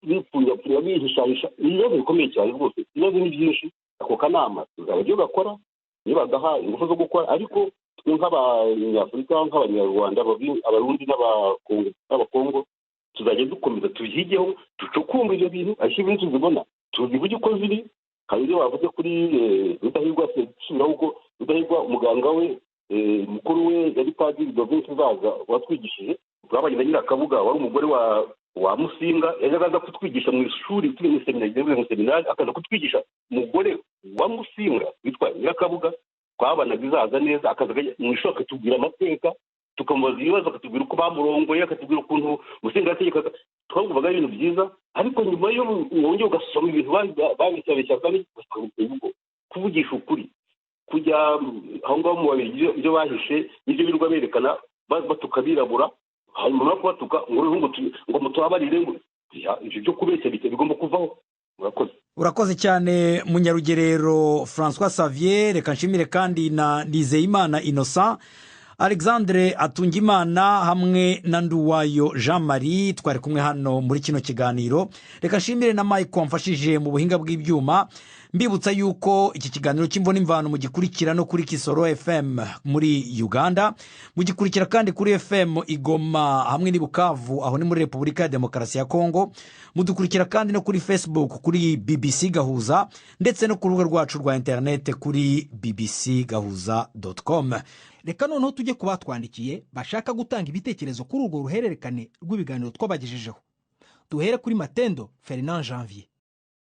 [SPEAKER 7] bipfunyapfunya, bihishahisha. Ni ibibazo bikomeye cyane rwose, ibibazo ni byinshi. Ako kanama tuzaba ibyo gakora nibagaha ingufu zo gukora, ariko twe nk'Abanyafurika, nk'Abanyarwanda, Abarundi n'Abakongo tuzajya dukomeza tubihigeho, ducukumbure ibyo bintu. Ariko ibintu tuzibona tuzivuge uko ziri. Hari ibyo bavuze kuri Rudahigwa, subiraho uko Rudahigwa umuganga we mukuru we yari Padiri Dovinsi Zaza watwigishije. Twabanye na Nyirakabuga wari umugore wa Musinga, yajyaga aza kutwigisha mu ishuri turi mu seminari, akaza kutwigisha. Umugore wa Musinga witwa Nyirakabuga twabanaga izaza neza, akaza mu ishuri akatubwira amateka, tukamubaza ibibazo, akatubwira uko bamurongoye, akatubwira ukuntu Musinga yategekaga. Twavugaga ibintu byiza, ariko nyuma yo wongeye ugasoma ibintu babeshyabeshya, kandi kuvugisha ukuri kujya aho ngaho mu Babiri ibyo bahishe n'ibyo birirwa berekana batuka birabura, hanyuma no kubatuka ngo mutubabarire, ngo ibyo byo kubeshya bigomba kuvaho. Murakoze.
[SPEAKER 4] Urakoze cyane Munyarugerero François Xavier. Reka nshimire kandi na Nizeyimana Innocent, Alexandre Atungimana hamwe na Nduwayo Jean Marie twari kumwe hano muri kino kiganiro. Reka nshimire na Mike wamfashije mu buhinga bw'ibyuma. Mbibutsa yuko iki kiganiro cy'Imvo n'Imvano mugikurikira no kuri Kisoro FM muri Uganda, mugikurikira kandi kuri FM Igoma hamwe n'i Bukavu, aho ni muri Repubulika ya Demokarasi ya Kongo. Mudukurikira kandi no kuri Facebook kuri BBC Gahuza, ndetse no ku rubuga rwacu rwa interinete kuri bbcgahuza.com.
[SPEAKER 2] Reka noneho tujye ku batwandikiye bashaka gutanga ibitekerezo kuri urwo ruhererekane rw'ibiganiro twabagejejeho. Duhere kuri Matendo Fernand Janvier.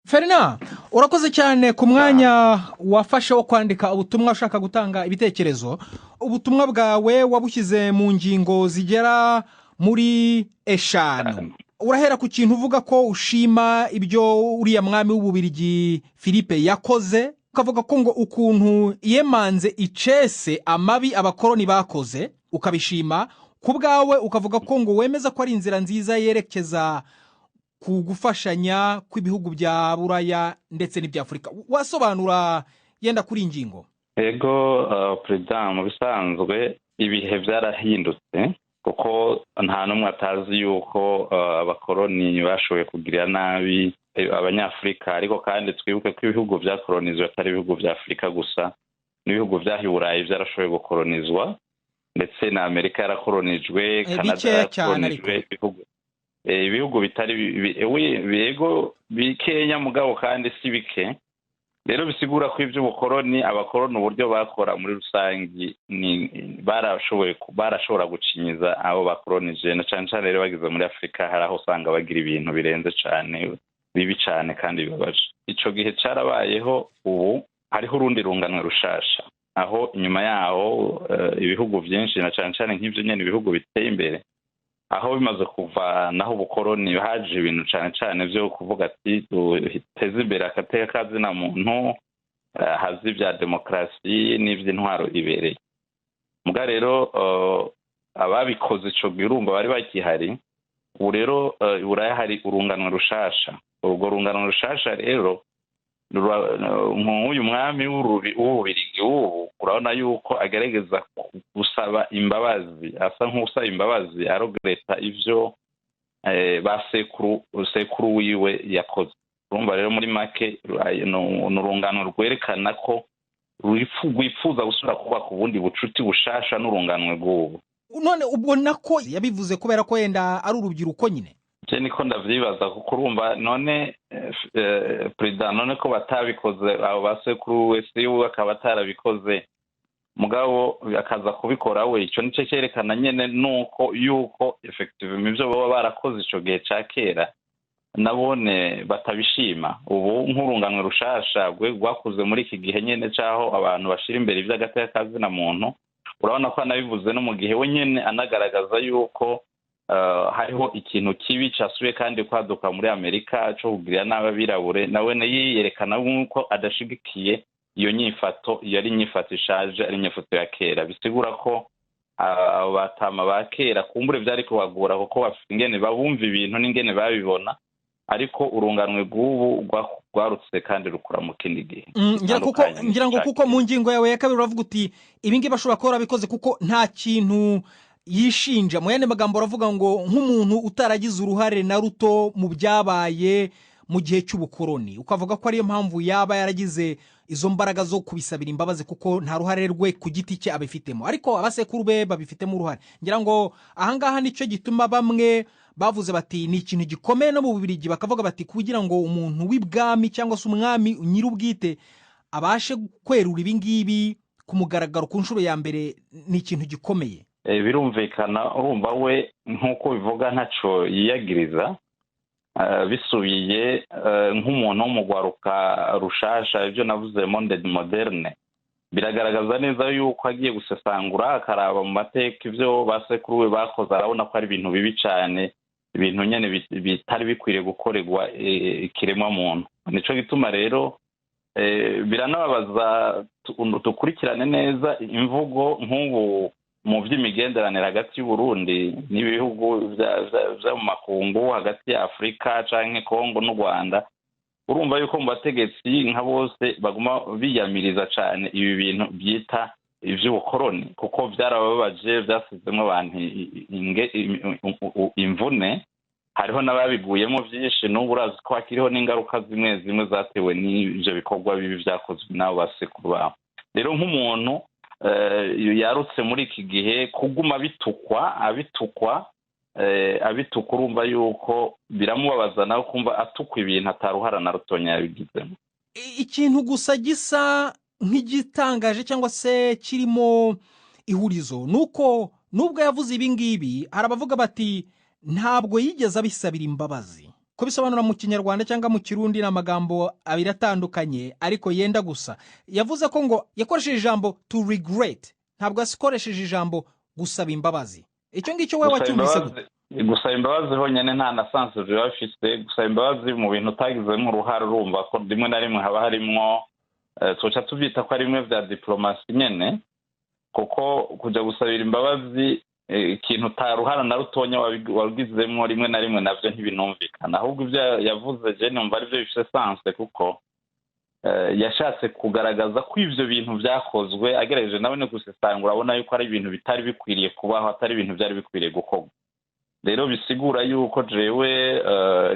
[SPEAKER 2] Fernand, urakoze cyane ku mwanya wafashe wo kwandika ubutumwa ushaka gutanga ibitekerezo. Ubutumwa bwawe wabushyize mu ngingo zigera muri 5. Urahera ku kintu uvuga ko ushima ibyo uriya mwami w'Ububirigi Philippe yakoze, ukavuga ko ngo ukuntu yemanze icese amabi abakoroni bakoze ukabishima ku bwawe, ukavuga ko ngo wemeza ko ari inzira nziza yerekeza ku gufashanya kw'ibihugu bya Buraya ndetse n'ibya Afurika. Wasobanura yenda kuri ingingo?
[SPEAKER 8] Ego perezida, mu bisanzwe ibihe byarahindutse, kuko nta n'umwe atazi yuko abakoroni bashoboye kugirira nabi Abanyafurika. Ariko kandi twibuke ko ibihugu byakoronizwe atari ibihugu bya Afurika gusa, n'ibihugu by'aho i Burayi byarashoboye gukoronizwa, ndetse na Amerika yarakoronijwe, Kanada yarakoronijwe, ibihugu bitari yego bikenya mugabo kandi si bike. Rero bisigura ko iby'ubukoroni, abakoroni uburyo bakora muri rusange ni barashobora gucinyiza abo bakoronije, na cyane cyane rero bageze muri Afurika hari aho usanga bagira ibintu birenze cyane, bibi cyane kandi bibabaje. Icyo gihe cyarabayeho, ubu hariho urundi rungano rushasha, aho inyuma yaho ibihugu byinshi na cyane cyane nk'ibyo nyine ibihugu biteye imbere, aho bimaze kuva naho ubukoroni haje ibintu cyane cyane byo kuvuga ati duteze imbere agateka kazina muntu, hazi ibya demokarasi n'iby'intwaro ibereye. Muga rero ababikoze ico gihe urumva bari bakihari. Ubu rero i Buraya hari urungano rushasha. Urwo rungano rushasha rero nk'uyu mwami w'Ububirigi w'ubu, urabona yuko agerageza gusaba imbabazi, asa nk'usaba imbabazi arogereta ivyo ba sekuru wiwe yakoze. Urumva rero muri make ni urungano rwerekana ko rwifuza gusubira kubaka ubundi bucuti bushasha n'urungano rw'ubu.
[SPEAKER 2] None ubona ko yabivuze kubera ko yenda ari urubyiruko nyine?
[SPEAKER 8] Je niko ndavyibaza, kuko urumva none perezida, none ko batabikoze abo basekuru wese akaba atarabikoze, Mugabo akaza kubikora we, icyo nicyo cyerekana nyine nuko yuko effectivement ibyo baba barakoze ico gihe ca kera nabone batabishima. Ubu nk'urunganwe rushasha rwakuze muri iki gihe nyine c'aho abantu bashira imbere ivy'agateka kazina muntu, urabona ko anabivuze no mu gihe we nyene anagaragaza yuko hariho ikintu kibi casubiye kandi kwaduka muri Amerika co kugirira nabi abirabure, nawe yiyerekana nk'uko adashigikiye iyo nyifato. Iyo ari inyifato ishaje, ari inyifato ya kera. Bisigura ko abo batama ba kera kumbure vyari kubagora, kuko bafite ingene babumva ibintu n'ingene babibona, ariko urunganwe rw'ubu rwarutse kandi rukura mu kindi gihe.
[SPEAKER 2] Ngira ngo kuko mu ngingo yawe ya kabiri uravuga uti ibi ngibi bashobora kuba barabikoze kuko nta kintu yishinja. Mu yandi magambo uravuga ngo nk'umuntu utaragize uruhare na ruto mu byabaye mu gihe cy'ubukoroni, ukavuga ko ariyo mpamvu yaba yaragize izo mbaraga zo kubisabira imbabazi, kuko nta ruhare rwe ku giti cye abifitemo, ariko abasekuru be babifitemo uruhare. Ngira ngo ahangaha nicyo gituma bamwe bavuze bati ni ikintu gikomeye no mu Bubiligi, bakavuga bati kugira ngo umuntu w'ibwami cyangwa se umwami nyir'ubwite abashe kwerura ibi ngibi ku mugaragaro ku nshuro ya mbere, ni ikintu gikomeye.
[SPEAKER 8] Birumvikana, urumva we nk'uko bivuga ntaco yiyagiriza. Bisubiye nk'umuntu wo mu rwaruka rushasha, ibyo navuze monde moderne, biragaragaza neza yuko agiye gusesangura akaraba mu mateka ibyo basekuru we bakoze, arabona ko ari ibintu bibi cyane, ibintu nyene bitari bikwiriye gukorerwa ikiremwa muntu. Nico gituma rero biranababaza dukurikirane neza imvugo nk'ubu mu by'imigenderanire hagati y'u Burundi n'ibihugu vya mu makungu, hagati ya Afurika canke Kongo n'u Rwanda. Urumva yuko mu bategetsi nka bose baguma biyamiriza cane ibi bintu byita ivy'ubukoroni, kuko vyarababaje, vyasizemwo abantu imvune, hariho n'ababiguyemo vyinshi. N'ubu urazi ko hakiriho n'ingaruka zimwe zimwe zatewe n'ivyo bikorwa bibi vyakozwe n'abo basekuru babo. Rero nk'umuntu yarutse muri iki gihe kuguma abitukwa abitukwa, urumva yuko biramubabaza nawe kumva atukwa ibintu ataruhara na rutonya yabigizemo.
[SPEAKER 2] Ikintu gusa gisa nk'igitangaje cyangwa se kirimo ihurizo nuko nubwo yavuze ibi ngibi, hari abavuga bati ntabwo yigeze abisabira imbabazi. Ko bisobanura mu Kinyarwanda cyangwa mu Kirundi ni amagambo abiri atandukanye ariko yenda gusa. Yavuze ko ngo yakoresheje ijambo to regret, ntabwo yakoresheje ijambo gusaba imbabazi. Icyo ngicyo wowe wacyumvise gute?
[SPEAKER 8] Gusaba imbabazi honyine nta na sanse biba bifite. Gusaba imbabazi mu bintu utagizemo uruhare, urumva ko rimwe na rimwe haba harimwo tuca tubyita ko ari bimwe vya diplomasi nyene, kuko kuja gusabira imbabazi ikintu utaruhara na rutonya wabigizemo rimwe na rimwe navyo ntibinumvikana. Ahubwo ivyo yavuze je numva ari byo bifite sanse, kuko yashatse kugaragaza ko ivyo bintu vyakozwe, agerageje nawe no gusesangura abona yuko ari ibintu bitari bikwiriye kubaho, atari ibintu byari bikwiriye gukorwa. Rero bisigura yuko jewe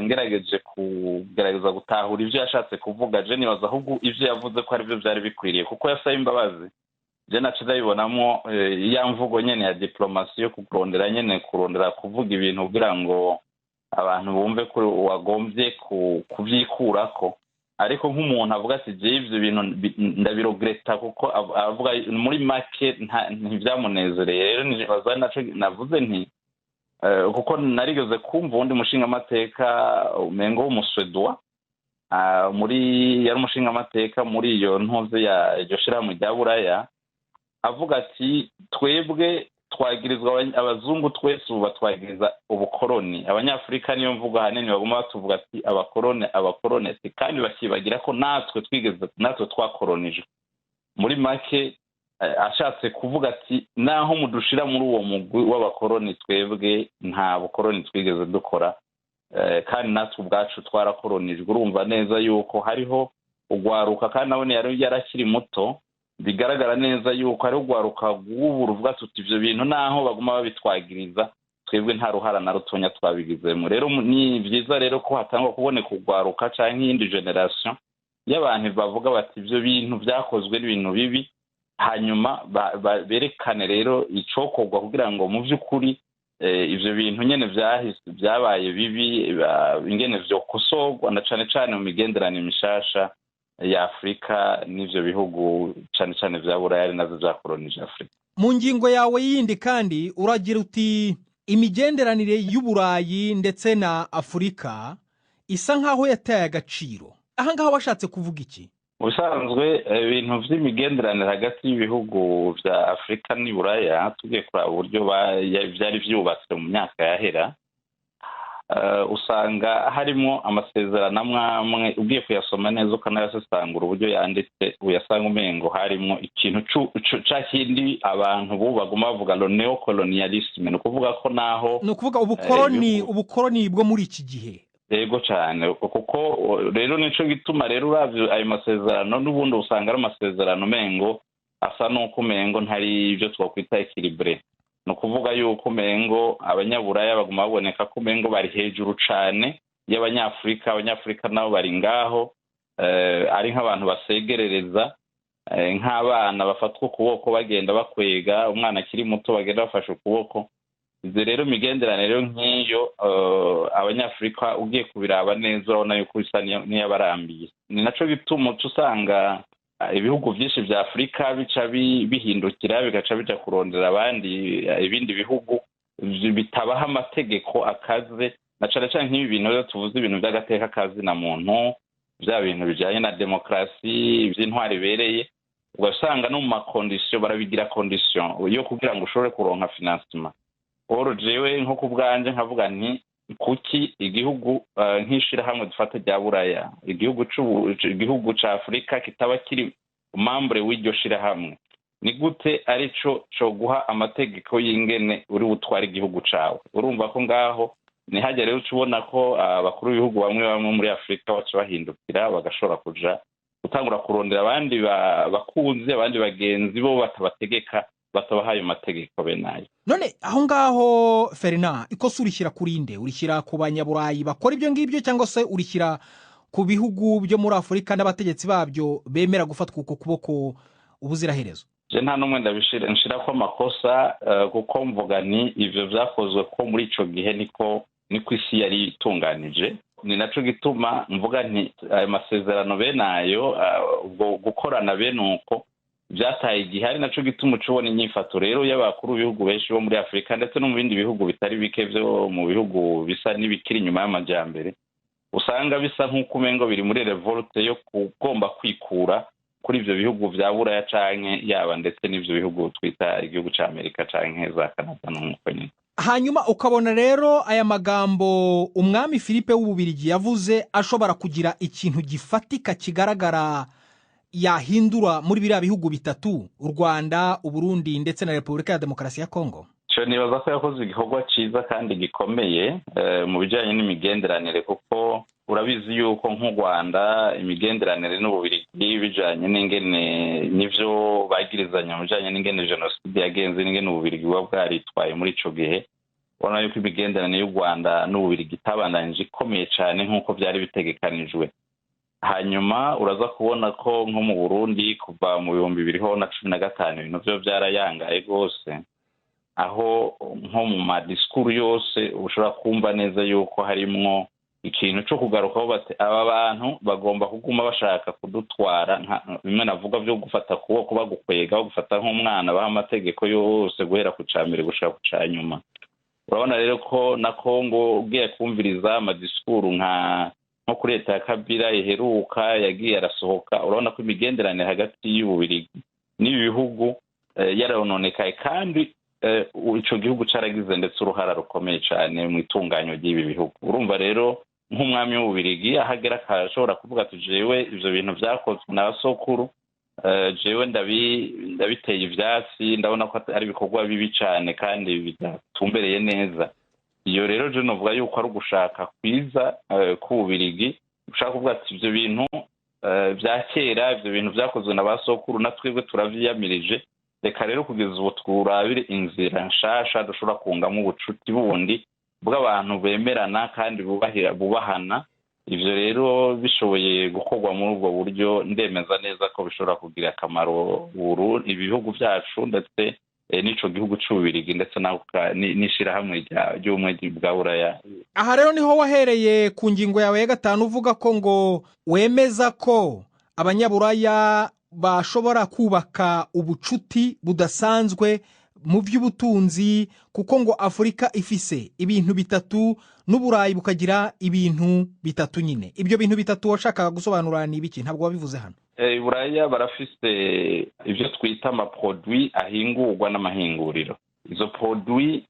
[SPEAKER 8] ngerageje kugerageza gutahura ivyo yashatse kuvuga, je nibaza ahubwo ivyo yavuze ko ari byo byari bikwiriye, kuko yasaba imbabazi. Je naco ndabibonamo ya mvugo nyene ya diplomasi yo kurondera nyene kurondera kuvuga ibintu kugira ngo abantu bumve ko wagombye kubyikurako. Ariko nk'umuntu avuga ati je ivyo bintu ndabiregreta, kuko avuga muri make ntivyamunezereye. Rero nibaza naco navuze nti kuko narigeze kumva uwundi mushingamateka umengo w'umuswedwa, muri yari umushingamateka muri iyo ntuze ya iryo shirahamwe rya Buraya, avuga ati twebwe twagirizwa abazungu twese ubu batwagiriza ubukoroni, abanyafurika niyo mvugo ahanini baguma batuvuga ati abakoroni abakoroni, ati kandi bakibagira ko natwe twigeze natwe twakoronijwe. Muri make ashatse kuvuga ati naho mudushira muri uwo mugwi w'abakoroni, twebwe nta bukoroni twigeze dukora, kandi natwe ubwacu twarakoronijwe. Urumva neza yuko hariho ugwaruka, kandi nabone yari yarakiri muto, bigaragara neza yuko ari ugwaruka rw'ubu ruvuga tuti ivyo bintu naho baguma babitwagiriza twebwe nta ruhara na rutonya twabigizemo. Rero ni vyiza rero ko hatangwa kuboneka ugwaruka canke iyindi generation y'abantu bavuga bati ivyo bintu vyakozwe n'ibintu bibi, hanyuma berekane rero icokorwa kugira ngo mu vy'ukuri ivyo bintu nyene vyahise byabaye bibi ingene vyokosorwa, na cane cane mu migenderanire mishasha ya Afurika n'ivyo bihugu cane cane vya Buraya ari navyo vyakoronije Afurika.
[SPEAKER 2] Mu ngingo yawe yindi kandi uragira uti imigenderanire y'Uburayi ndetse na Afurika isa nk'aho yataye agaciro. Aha ngaha washatse kuvuga iki?
[SPEAKER 8] Mu bisanzwe, ibintu vy'imigenderanire hagati y'ibihugu vya Afurika n'i Buraya, tugiye kuraba uburyo vyari vyubatse mu myaka yahera, usanga harimo amasezerano amwe amwe ugiye kuyasoma neza ukanayasesangura uburyo yanditse, uyasanga umengo harimo ikintu ca kindi abantu bubu baguma bavuga le néocolonialisme. Ni ukuvuga ko naho
[SPEAKER 2] Ni ukuvuga ubukoroni, ubukoroni bwo muri iki gihe.
[SPEAKER 8] Yego cyane, kuko rero nico gituma rero uravye ayo masezerano n'ubundi usanga ari amasezerano umengo asa n'uko umengo ntari ibyo twakwita équilibré. Ni ukuvuga yuko umengo Abanyaburaya baguma baboneka ko umengo bari hejuru cane y'Abanyafurika, Abanyafurika nabo bari ngaho ari nk'abantu basegerereza, nk'abana bafatwa ukuboko bagenda bakwega, umwana akiri muto bagenda bafashe ukuboko. Izo rero imigenderanire rero nk'iyo, Abanyafurika ugiye kubiraba neza urabona yuko bisa n'iyabarambiye. Ni naco gituma uca usanga ibihugu byinshi vya Afurika bica bihindukira bigaca bija kurondera abandi, ibindi bihugu bitabaha amategeko akaze, na cane cane nk'ibi bintu rero tuvuze, ibintu by'agateka kazina muntu, bya bintu bijanye na demokarasi, ivy'intwaro ibereye. Ugasanga no mu ma conditions barabigira condition yo kugira ngo ushobore kuronka financement. Oro jewe nko ku bwanje nkavuga nti kuki igihugu, nk'ishirahamwe dufata rya Buraya, igihugu ca Afurika kitaba kiri membre w'iryo shirahamwe, ni gute arico coguha amategeko y'ingene uri butwara igihugu cawe? Urumva ko ngaho ntihajya rero uca ubona ko abakuru b'ibihugu bamwe bamwe muri Afurika baca bahindukira bagashobora kuja gutangura kurondera abandi bakunzi, abandi bagenzi bo batabategeka, batabaha ayo mategeko bene ayo.
[SPEAKER 2] None aho ngaho, Ferina, ikosa urishyira kuri nde? Urishyira ku Banyaburayi bakora ibyo ngibyo, cyangwa se urishyira ku bihugu byo muri Afurika n'abategetsi babyo bemera gufatwa uko kuboko ubuziraherezo?
[SPEAKER 8] Je nta n'umwe ndabishira nshira ko amakosa, kuko mvuga ni ivyo vyakozwe ko muri ico gihe niko isi yari itunganije. Ni naco gituma mvuga nti ayo masezerano bene ayo, ubwo gukorana bene uko byataye igihe, ari naco gituma uca ubona inyifato rero y'abakuru b'ibihugu benshi bo muri Afurika ndetse no mu bindi bihugu bitari bike vyo mu bihugu bisa n'ibikiri inyuma y'amajyambere, usanga bisa nk'uko umengo biri muri révolte yo kugomba kwikura kuri ivyo bihugu vya Buraya canke yaba ndetse n'ivyo bihugu twita igihugu ca Amerika canke za Canada n'uko nyene.
[SPEAKER 2] Hanyuma ukabona rero aya magambo umwami Philippe w'Ububirigi yavuze ashobora kugira ikintu gifatika kigaragara yahindura muri biriya bihugu bitatu, u Rwanda, Uburundi ndetse na Repubulika ya Demokarasi ya Kongo?
[SPEAKER 8] Cyo nibaza ko yakoze igikorwa cyiza kandi gikomeye mu bijyanye n'imigenderanire, kuko urabizi yuko nk'u Rwanda imigenderanire n'Ububirigi bijyanye n'ingene n'ivyo bagirizanya mu bijyanye n'ingene jenoside yagenze n'ingene Ububirigi buba bwaritwaye muri ico gihe, ubona yuko imigenderanire y'u Rwanda n'Ububirigi itabandanije ikomeye cyane nk'uko byari bitegekanijwe. Hanyuma uraza kubona ko nko mu Burundi kuva mu 2015 ibintu vyo byarayangaye rwose, aho nko mu ma discours yose ushobora kumva neza yuko harimwo ikintu cyo kugarukaho bati aba bantu bagomba kuguma bashaka kudutwara, bimwe navuga byo gufata kuboko bagukwega, bagufata nk'umwana, baha amategeko yose guhera ku ca mbere gushika ku ca nyuma. Urabona rero ko na Kongo ugiye kumviriza ama discours nko kuri leta ya Kabila iheruka yagiye arasohoka, urabona ko imigenderanire hagati y'Ububirigi n'ibi bihugu yarononekaye, kandi ico gihugu caragize ndetse uruhara rukomeye cyane mu itunganyo ry'ibi bihugu. Urumva rero nk'umwami w'Ububirigi ahagera akashobora kuvuga ati jewe ivyo bintu vyakozwe na sokuru, jewe ndabiteye ivyatsi, ndabona ko ari ibikorwa bibi cyane kandi bidatumbereye neza. Iyo rero je novuga yuko ari ugushaka kwiza k'Ububirigi, ushaka kuvuga ati ivyo bintu vya kera, ivyo bintu vyakozwe na ba sokuru, na twebwe turavyiyamirije, reka rero kugeza ubu twurabire inzira nshasha dushobora kungamo ubucuti bundi bw'abantu bemerana kandi bubahana. Ivyo rero bishoboye gukorwa muri ubwo buryo, ndemeza neza ko bishobora kugira akamaro ibihugu byacu ndetse n'ico gihugu c'Ububirigi ndetse n'ishirahamwe ry'Ubumwe bwa Buraya.
[SPEAKER 2] Aha rero niho wahereye ku ngingo yawe ya gatanu uvuga ko ngo wemeza ko Abanyaburaya bashobora kubaka ubucuti budasanzwe mu by'ubutunzi, kuko ngo Afurika ifise ibintu bitatu n'Uburayi bukagira ibintu bitatu nyine. Ibyo bintu bitatu washakaga gusobanura ni ibiki? Ntabwo wabivuze hano.
[SPEAKER 8] Iburaya barafise ibyo twita amaproduits ahingurwa n'amahinguriro. Izo produits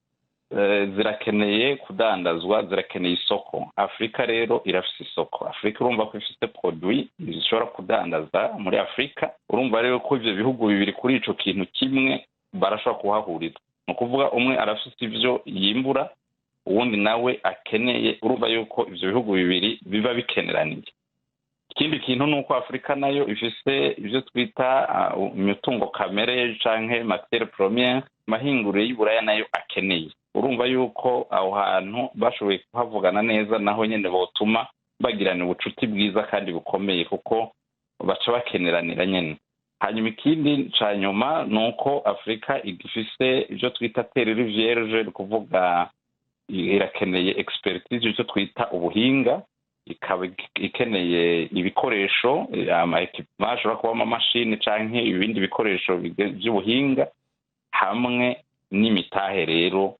[SPEAKER 8] zirakeneye kudandazwa, zirakeneye isoko. Afurika rero irafise isoko. Afurika urumva ko ifise produits zishobora kudandaza muri Afurika. Urumva rero ko ivyo bihugu bibiri kuri ico kintu kimwe barashobora kuhahuriza. Ni ukuvuga, umwe arafise ivyo yimbura, uwundi nawe akeneye. Urumva yuko ivyo bihugu bibiri biba bikeneraniye. Ikindi kintu ni uko Afurika nayo ifise ibyo twita imitungo kamere canke matière première, amahinguriro y'Iburaya nayo akeneye. Urumva yuko aho hantu bashoboye kuhavugana neza, naho nyene botuma bagirana ubucuti bwiza kandi bukomeye, kuko baca bakeneranira nyene. Hanyuma ikindi ca nyuma ni uko Afurika igifise ibyo twita terre vierge, ni ukuvuga irakeneye expertise, ibyo twita ubuhinga, ikaba ikeneye ibikoresho, ama équipements, ashobora kubamo amamashini canke ibindi bikoresho by'ubuhinga, hamwe n'imitahe. Rero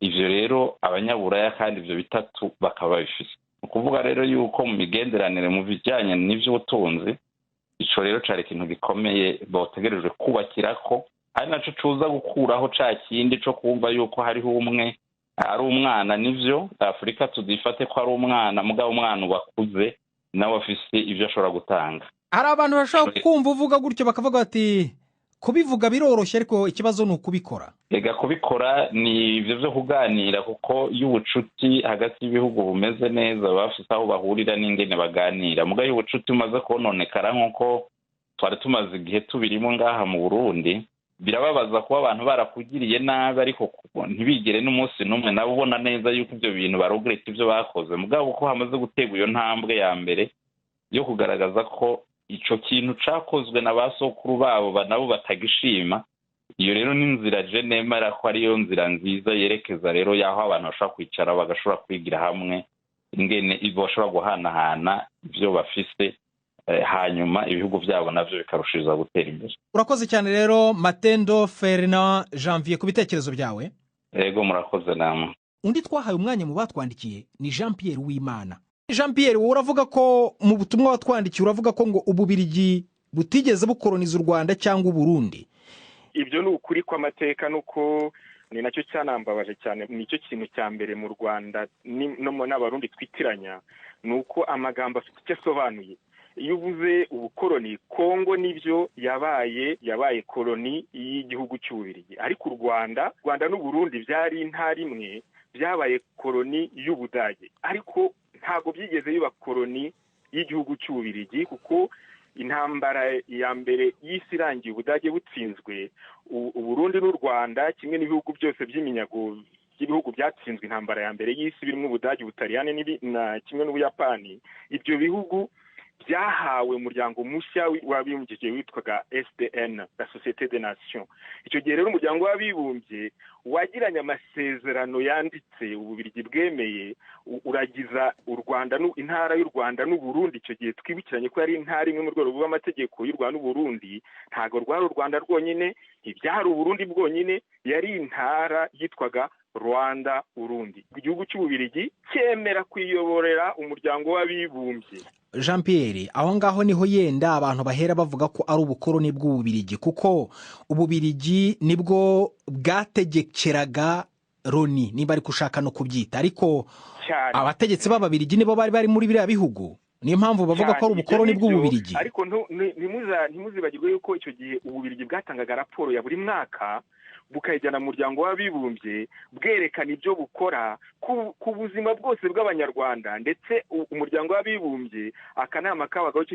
[SPEAKER 8] ivyo rero Abanyaburaya kandi ivyo bitatu bakaba babifise. Ni ukuvuga rero yuko mu migenderanire, mu bijyanye n'ivy'ubutunzi, ico rero cari ikintu gikomeye botegerejwe kubakirako, ari naco cuza gukuraho ca kindi co kumva yuko hariho umwe ari umwana. Nivyo, Afurika tuzifate ko ari umwana, mugabo umwana uba akuze, nawe afise ivyo ashobora gutanga.
[SPEAKER 2] Hari abantu bashobora kumva uvuga gutyo bakavuga bati: "Kubivuga biroroshye, ariko ikibazo ni ukubikora."
[SPEAKER 8] Ega kubikora ni ibyo byo kuganira, kuko iyo ubucuti hagati y'ibihugu bumeze neza, baba bafise aho bahurira n'ingene baganira. Mugabo iyo ubucuti bumaze kononekara, nk'uko twari tumaze igihe tubirimo ngaha mu Burundi, birababaza kuba abantu barakugiriye nabi, ariko ntibigere n'umunsi n'umwe nabo ubona neza yuko ibyo bintu baregretta ibyo bakoze. Mugabo uko hamaze gutegwa iyo ntambwe ya mbere yo kugaragaza ko ico kintu cakozwe na ba sokuru babo nabo batagishima, iyo rero ni inzira je nemera ko ariyo nzira nziza yerekeza rero y'aho abantu bashobora kwicara, bagashobora kwigira hamwe ingene bashobora guhanahana ivyo bafise, hanyuma ibihugu byabo navyo bikarushiriza gutera imbere.
[SPEAKER 2] Urakoze cyane rero, Matendo Ferdinand Janvier, ku bitekerezo byawe.
[SPEAKER 8] Yego, murakoze namwe.
[SPEAKER 2] Undi twahaye umwanya mu batwandikiye ni Jean Pierre Uwimana. Jean Pierre, wowe uravuga ko mu butumwa watwandikiye, uravuga ko ngo Ububirigi butigeze bukoroniza u Rwanda cyangwa Uburundi.
[SPEAKER 9] Ibyo ni ukuri kw'amateka, nuko ni nacyo cyanambabaje cyane. Nicyo kintu cya mbere mu Rwanda n'Abarundi twitiranya, ni uko amagambo afite icyo asobanuye. Iyo uvuze ubukoroni, Kongo nibyo yabaye koroni y'igihugu cy'Ububirigi, ariko u Rwanda n'Uburundi byari intara imwe, byabaye koroni y'Ubudage, ariko ntabwo byigeze biba koroni y'igihugu cy'Ububirigi, kuko intambara ya mbere y'isi irangiye, Ubudage butsinzwe, Uburundi n'u Rwanda kimwe n'ibihugu byose by'iminyago by'ibihugu byatsinzwe intambara ya mbere y'isi, birimo Ubudage, Ubutaliyani na kimwe n'Ubuyapani, ibyo bihugu byahawe umuryango mushya w'abibumbye witwaga SDN, la Société des Nations. Icyo gihe rero umuryango w'abibumbye wagiranye amasezerano yanditse Ububirigi bwemeye, uragiza u Rwanda, intara y'u Rwanda n'Uburundi. Icyo gihe twibukiranye ko yari intara imwe mu rwego rw'amategeko y'u Rwanda n'Uburundi. Ntabwo rwari u Rwanda rwonyine, ntibyari Uburundi bwonyine, yari intara yitwaga Rwanda Urundi. Igihugu cy'Ububirigi cyemera kuyiyoborera umuryango w'abibumbye.
[SPEAKER 2] Jean Pierre, aho ngaho niho yenda abantu bahera bavuga ko ari ubukoroni bw'Ububirigi, kuko Ububirigi nibwo bwategekeraga Loni, niba ariko ushaka no kubyita, ariko abategetsi b'Ababirigi nibo bari muri biriya bihugu. Niyo mpamvu bavuga ko ari ubukoroni bw'Ububirigi.
[SPEAKER 9] Ariko ntimuzibagirwe yuko icyo gihe Ububirigi bwatangaga raporo ya buri mwaka, bukayijyana mu muryango w'abibumbye, bwerekana ibyo bukora ku buzima bwose bw'Abanyarwanda. Ndetse umuryango w'abibumbye, akanama kabagaho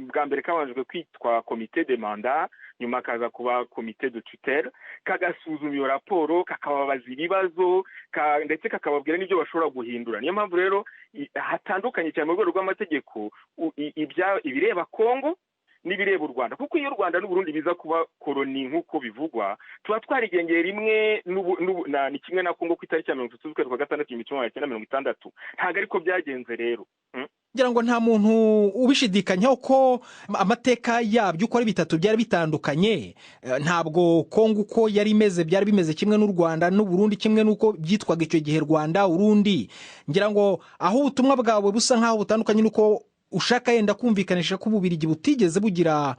[SPEAKER 9] bwa mbere kabanjwe kwitwa comité de mandat, nyuma kaza kuba comité de tutelle, kagasuzuma iyo raporo, kakababaza ibibazo, ndetse kakababwira n'ibyo bashobora guhindura. Niyo mpamvu rero hatandukanye cyane mu rwego rw'amategeko ibireba Kongo n'ibireba u Rwanda, kuko iyo u Rwanda n'Uburundi biza kuba koroni nk'uko bivugwa, tuba twarigengeye rimwe ni kimwe na Kongo ku itariki ya 30 z'ukwezi kwa gatandatu 1960. Ntabwo ariko byagenze rero.
[SPEAKER 2] Ngira ngo nta muntu ubishidikanyaho ko amateka yabyo uko ari bitatu byari bitandukanye. Ntabwo Kongo uko yari imeze byari bimeze kimwe n'u Rwanda n'u Burundi, kimwe n'uko byitwaga icyo gihe Rwanda Urundi. Ngira ngo aho ubutumwa bwawe busa nk'aho butandukanye n'uko ushaka yenda kumvikanisha ko Ububirigi butigeze bugira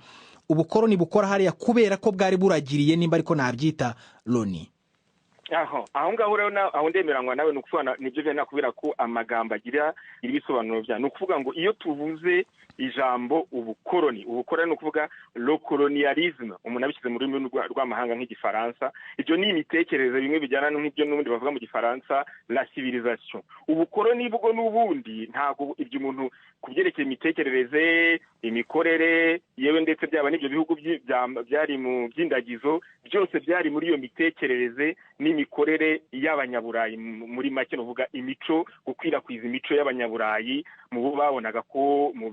[SPEAKER 2] ubukoroni bukora hariya kubera ko bwari buragiriye, nimba ariko nabyita, Loni.
[SPEAKER 9] Aho ngaho rero aho ndemeranywa nawe. Ni ukuvuga nibyo byari nakubwira ko amagambo agira ibisobanuro bya, ni ukuvuga ngo iyo tuvuze ijambo ubukoroni, ubukoroni ni ukuvuga le colonialisme, umuntu abishyize mu rurimi rw'amahanga nk'Igifaransa. Ibyo ni imitekerereze, bimwe bijyana nk'ibyo n'ubundi bavuga mu Gifaransa la civilisation. Ubukoroni bwo n'ubundi ntabwo ibyo umuntu ku byerekeye imitekerereze, imikorere, yewe ndetse byaba n'ibyo bihugu byari mu by'indagizo, byose byari muri iyo mitekerereze n'imikorere y'Abanyaburayi. Muri make ni ukuvuga imico, gukwirakwiza imico y'Abanyaburayi mu bo babonaga ko mu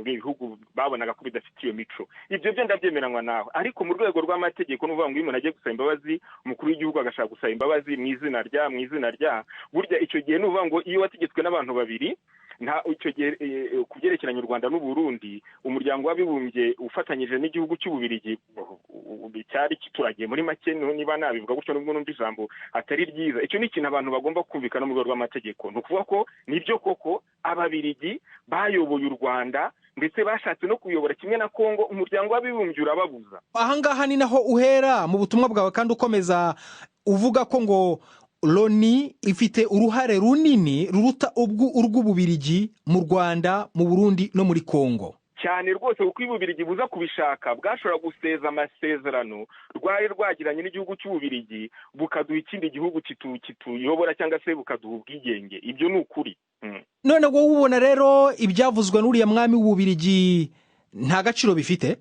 [SPEAKER 9] bihugu babonaga ko bidafite iyo mico. Ibyo byo ndabyemeranywa nawe, ariko mu rwego rw'amategeko ni ukuvuga ngo iyo umuntu agiye gusaba imbabazi, umukuru w'igihugu agashaka gusaba imbabazi mu izina rya, burya icyo gihe ni ukuvuga ngo iyo wategetswe n'abantu babiri, nta icyo gihe ku byerekeranye u Rwanda n'u Burundi, Umuryango w'Abibumbye ufatanyije n'igihugu cy'Ububirigi cyari kituragiye, muri make niba nabivuga gutyo, nubwo numva ijambo atari ryiza. Icyo ni ikintu abantu bagomba kumvikana mu rwego rw'amategeko. Ni ukuvuga ko nibyo koko Ababirigi bayoboye u Rwanda, ndetse bashatse no kuyobora kimwe na Kongo, Umuryango w'Abibumbye urababuza.
[SPEAKER 2] Ahangaha ni naho uhera mu butumwa bwawe kandi ukomeza uvuga ko ngo Loni ifite uruhare runini ruruta urw'Ububirigi mu Rwanda, mu Burundi no muri Kongo.
[SPEAKER 9] Cyane rwose, kuko iyo Ububirigi buza kubishaka bwashobora guseza amasezerano rwari rwagiranye n'igihugu cy'Ububirigi, bukaduha ikindi gihugu kituyobora cyangwa se bukaduha ubwigenge. Ibyo ni ukuri.
[SPEAKER 2] None wowe ubona rero ibyavuzwe n'uriya mwami w'Ububirigi nta gaciro bifite?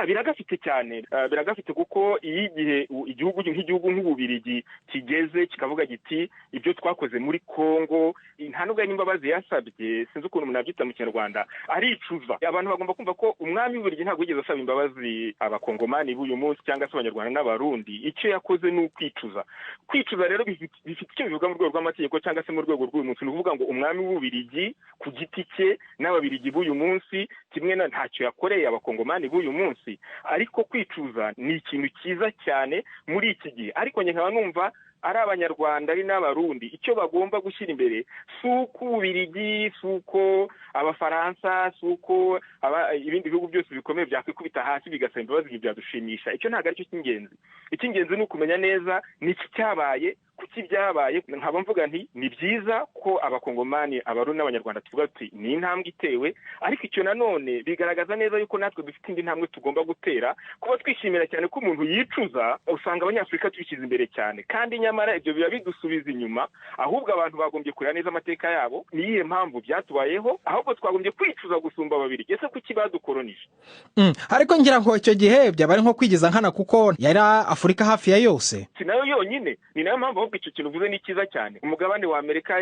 [SPEAKER 9] Biragafite cyane. Biragafite kuko iyo igihe igihugu nk'igihugu nk'Ububirigi kigeze kikavuga giti ibyo twakoze muri Kongo, nta nubwo ari n'imbabazi yasabye, sinzi ukuntu umuntu yabyita mu Kinyarwanda, aricuza. Abantu bagomba kumva ko umwami w'Ububirigi ntabwo yigeze asaba imbabazi Abakongomani b'uyu munsi cyangwa se Abanyarwanda n'Abarundi. Icyo yakoze ni ukwicuza. Kwicuza rero bifite icyo bivuga mu rwego rw'amategeko cyangwa se mu rwego rw'uyu munsi. Ni ukuvuga ngo umwami w'Ububirigi ku giti cye n'Ababirigi b'uyu munsi kimwe na ntacyo yakoreye Abakongomani b'uyu munsi, ariko kwicuza ni ikintu cyiza cyane muri iki gihe. Ariko njye nkaba numva ari Abanyarwanda ari n'Abarundi, icyo bagomba gushyira imbere si uko Ububirigi, si uko Abafaransa, si uko ibindi bihugu byose bikomeye byakwikubita hasi bigasaba imbabazi, ibyo byadushimisha. Icyo ntabwo aricyo cy'ingenzi. Icy'ingenzi ni ukumenya neza ni iki cyabaye, kuki byabaye. Nkaba mvuga nti ni byiza ko Abakongomani, Abarundi n'Abanyarwanda tuvuga tuti ni intambwe itewe, ariko icyo nanone bigaragaza neza yuko natwe dufite indi ntambwe tugomba gutera. Kuba twishimira cyane ko umuntu yicuza, usanga Abanyafurika tubishyize imbere cyane, kandi nyamara ibyo biba bidusubiza inyuma. Ahubwo abantu bagombye kureba neza amateka yabo, ni iyihe mpamvu byatubayeho. Ahubwo twagombye kwicuza gusumba babiri. Ese kuki badukoronije?
[SPEAKER 2] Ariko ngira ngo icyo gihe byaba ari nko kwigiza nkana, kuko yari Afurika hafi ya yose.
[SPEAKER 9] Si nayo yonyine. Ni nayo mpamvu ahubwo icyo kintu uvuze ni cyiza cyane. Umugabane wa Amerika,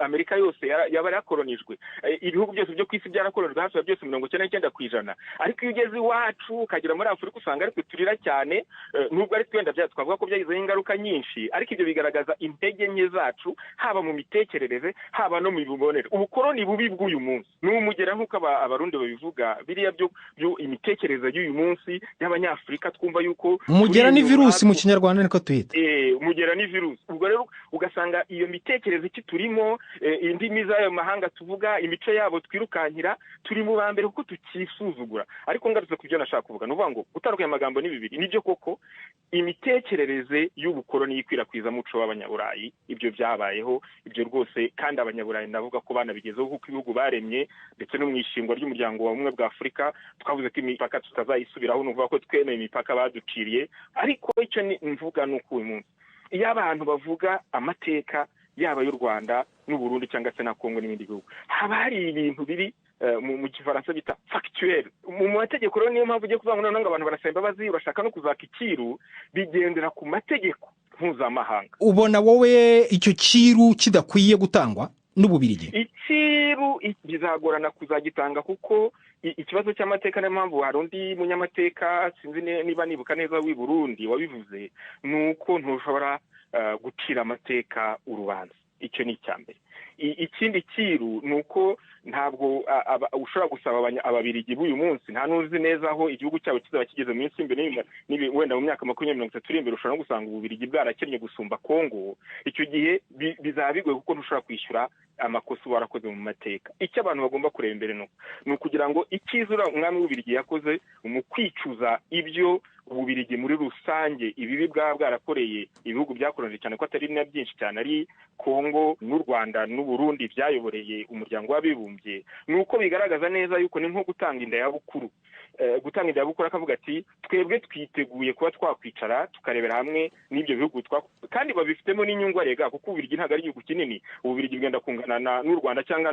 [SPEAKER 9] Amerika yose yaba yarakoronijwe. Ibihugu byose byo ku isi byarakoronijwe hafi ya byose, 99%. Ariko iyo ugeze iwacu ukagera muri Afurika, usanga ariko turira cyane, nubwo ari twenda twavuga ko byagizeho ingaruka nyinshi. Ariko ibyo bigaragaza intege nke zacu, haba mu mitekerereze, haba no mu mibonere. Ubukoroni bubi bw'uyu munsi ni umugera, nk'uko Abarundi babivuga, biriya byo imitekerereze y'uyu munsi y'Abanyafurika twumva yuko
[SPEAKER 2] Umugera ni virusi mu Kinyarwanda, niko tuyita.
[SPEAKER 9] Umugera ni virusi. Ubwo rero ugasanga iyo mitekerereze iki turimo, indimi z'ayo mahanga tuvuga, imico yabo twirukankira, turi mu ba mbere kuko tukisuzugura. Ariko ngarutse ku byo nashaka kuvuga, ni ukuvuga ngo gutandukanya amagambo ni bibiri. Nibyo koko imitekerereze y'ubukoroni y'ikwirakwizamuco w'Abanyaburayi, ibyo byabayeho, ibyo rwose. Kandi Abanyaburayi ndavuga ko banabigezeho, kuko ibihugu baremye, ndetse no mu ishingwa ry'Umuryango wa Bumwe bwa Afurika twavuze ko imipaka tutazayisubiraho. Ni ukuvuga ko twemeye imipaka baduciriye. Ariko icyo mvuga ni uko uyu munsi iyo abantu bavuga amateka, yaba y'u Rwanda n'u Burundi cyangwa se na Kongo n'ibindi bihugu, haba hari ibintu biri mu Gifaransa bita factuel mu mategeko. Rero niyo mpamvu ugiye kuvuga ngo noneho ngo abantu barasaba imbabazi, urashaka no kuzaka icyiru, bigendera ku mategeko mpuzamahanga.
[SPEAKER 2] Ubona wowe icyo cyiru kidakwiye gutangwa n'Ububirigi?
[SPEAKER 9] Icyiru bizagorana kuzagitanga, kuko ikibazo cy'amateka, niyo mpamvu hari undi munyamateka, sinzi niba nibuka neza, w'i Burundi wabivuze, ni uko ntushobora gucira amateka urubanza. Icyo ni icya mbere. Ikindi kiru ni uko ntabwo ushobora gusaba Ababirigi b'uyu munsi, nta n'uzi neza aho igihugu cyabo kizaba kigeze mu minsi imbere, wenda mu myaka 20, 30 iri imbere ushobora no gusanga Ububirigi bwarakennye gusumba Kongo. Icyo gihe bizaba bigoye kuko ntushobora kwishyura amakosa uba warakoze mu mateka. Icyo abantu bagomba kureba imbere ni ukugira ngo icyiza umwami w'Ububirigi yakoze mu kwicuza ibyo Ububirigi muri rusange ibibi bwaba bwarakoreye ibihugu byakoronije, cyane ko atari na byinshi cyane, ari Kongo n'u Rwanda n'u Burundi byayoboreye umuryango w'abibumbye, ni uko bigaragaza neza yuko ni nko gutanga inda ya bukuru. Gutanga inda ya bukuru akavuga ati twebwe twiteguye kuba twakwicara tukarebera hamwe n'ibyo bihugu, kandi babifitemo n'inyungu arega, kuko Ububirigi ntabwo ari igihugu kinini. Ububirigi bwenda kungana n'u Rwanda cyangwa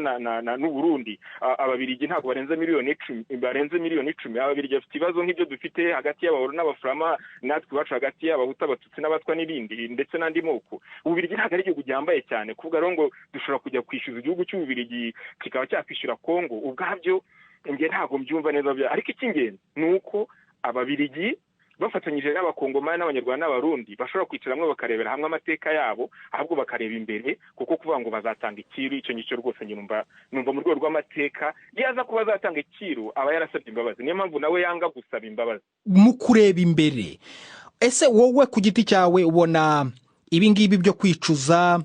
[SPEAKER 9] n'u Burundi. Ababirigi ntabwo barenze miliyoni 10, barenze miliyoni 10. Ababirigi bafite ibibazo nk'ibyo dufite hagati y'Abahoro n'Abafurama, natwe iwacu hagati y'Abahutu, Abatutsi n'Abatwa n'ibindi ndetse n'andi moko. Ububirigi ntabwo ari igihugu gihambaye cyane kuvuga rero ngo dushobora kujya kwishyuza igihugu cy'Ububirigi kikaba cyakwishyura Kongo ubwabyo, njye ntabwo mbyumva neza. Ariko icy'ingenzi ni uko Ababirigi bafatanyije n'Abakongomani n'Abanyarwanda n'Abarundi bashobora kwicara hamwe bakarebera hamwe amateka yabo, ahubwo bakareba imbere, kuko kuvuga ngo bazatanga ikiru, icyo ngicyo rwose njye numva mu rwego rw'amateka yaza kuba azatanga ikiru aba yarasabye imbabazi. Niyo mpamvu nawe yanga gusaba imbabazi.
[SPEAKER 2] Mu kureba imbere, ese wowe ku giti cyawe ubona ibi ngibi byo kwicuza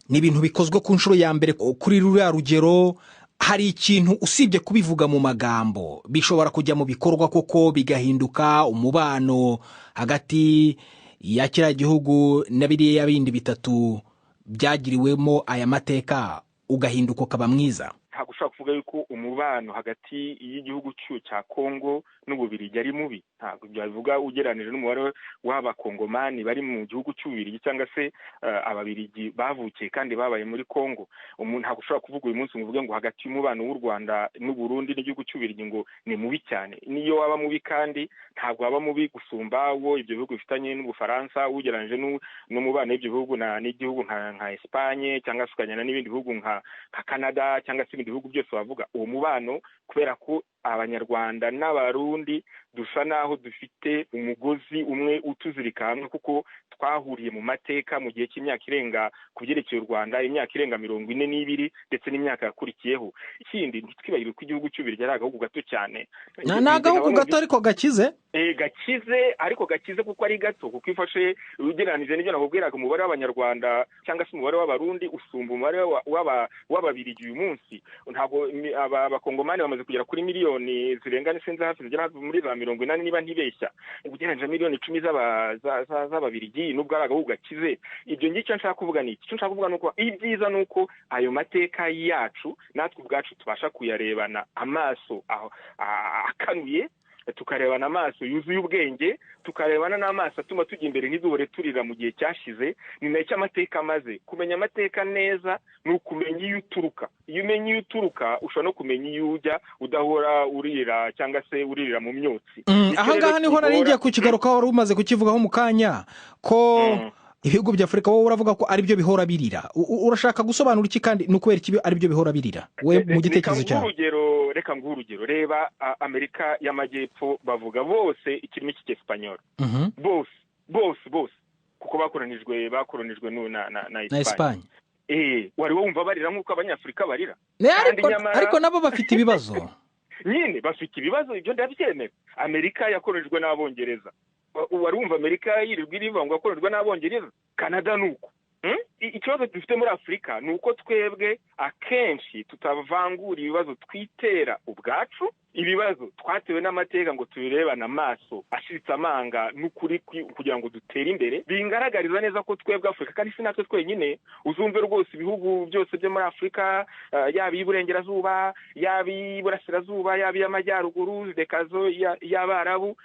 [SPEAKER 2] ni ibintu bikozwe ku nshuro ya mbere kuri ruriya rugero? Hari ikintu usibye kubivuga mu magambo bishobora kujya mu bikorwa koko bigahinduka umubano hagati ya kiriya gihugu na biriya bindi bitatu byagiriwemo aya mateka ugahinduka ukaba mwiza?
[SPEAKER 9] Ntabwo ushobora kuvuga yuko umubano hagati y'igihugu cya Kongo n'Ububirigi ari mubi. Ntabwo byabivuga ugereranije n'umubare w'Abakongomani bari mu gihugu cy'Ububirigi cyangwa se Ababirigi bavukiye kandi babaye muri Kongo. Ntabwo ushobora kuvuga uyu munsi ngo uvuge ngo hagati y'umubano w'u Rwanda n'u Burundi n'igihugu cy'Ububirigi ngo ni mubi cyane. Niyo waba mubi kandi ntabwo waba mubi gusumba wo ibyo bihugu bifitanye n'Ubufaransa, ugereranije n'umubano w'ibyo bihugu n'igihugu nka Espagne cyangwa se ukajyana n'ibindi bihugu nka Canada cyangwa se ibindi bihugu byose wavuga. Uwo mubano, kubera ko Abanyarwanda n'Abarundi dusa naho dufite umugozi umwe utuzirika hamwe, kuko twahuriye mu mateka mu gihe cy'imyaka irenga ku byerekeye u Rwanda, imyaka irenga 42 ndetse n'imyaka yakurikiyeho. Ikindi, ntitwibagirwe ko igihugu cy'Ububirigi ari agahugu gato cyane.
[SPEAKER 2] Ni agahugu gato ariko gakize.
[SPEAKER 9] Gakize, ariko gakize kuko ari gato, kuko ifashe ugereranije n'ibyo nakubwiraga, umubare w'Abanyarwanda cyangwa se umubare w'Abarundi usumba umubare w'Ababirigi uyu munsi. Ntabwo Abakongomani bamaze kugera kuri miliyoni zirenga n'isinzi hafi zigera muri za 80 niba ntibeshya, ugereranyije miliyoni 10 z'Ababirigi, nubwo ari agahugu gakize. Ibyo ngicyo nshaka kuvuga ni iki? Icyo nshaka kuvuga ni uko ibyiza ni uko ayo mateka yacu natwe ubwacu tubasha kuyarebana amaso akanuye, tukarebana amaso yuzuye ubwenge, tukarebana n'amaso atuma tujya imbere ntiduhore turira mu gihe cyashize. Ni nacyo amateka amaze. Kumenya amateka neza ni ukumenya iyo uturuka. Iyo umenya iyo uturuka ushobora no kumenya iyo ujya, udahora urira cyangwa se uririra mu myotsi.
[SPEAKER 2] Aha ngaha niho nari ngiye kukigarukaho, wari umaze kukivugaho mu kanya ko ibihugu bya Afurika wowe uravuga ko aribyo bihora birira. Urashaka gusobanura iki kandi ni ukubera iki aribyo bihora birira we mu gitekerezo cyawe?
[SPEAKER 9] Reka nguhe urugero. Reba Amerika y'Amajyepfo, bavuga bose ikirimi cy'Icyesipanyol, bose bose bose, kuko bakoronijwe na Espagne. Wari wumva barira nk'uko Abanyafurika barira?
[SPEAKER 2] Ariko nabo bafite ibibazo
[SPEAKER 9] nyine, bafite ibibazo, ibyo ndabyemera. Amerika yakoronijwe n'Abongereza, wari wumva Amerika yirirwa irivuga ngo yakoronijwe n'Abongereza? Canada ni uko. Ikibazo dufite muri Afurika ni uko twebwe akenshi tutavangura ibibazo twitera ubwacu, ibibazo twatewe n'amateka ngo tubirebane amaso ashiritse amanga n'ukuri kugira ngo dutere imbere. Bingaragariza neza ko twebwe Afurika, kandi si natwe twenyine, uzumve rwose ibihugu byose byo muri Afurika, yaba iy'Iburengerazuba, yaba iy'Iburasirazuba, yaba iy'Amajyaruguru, rekazo y'Abarabu,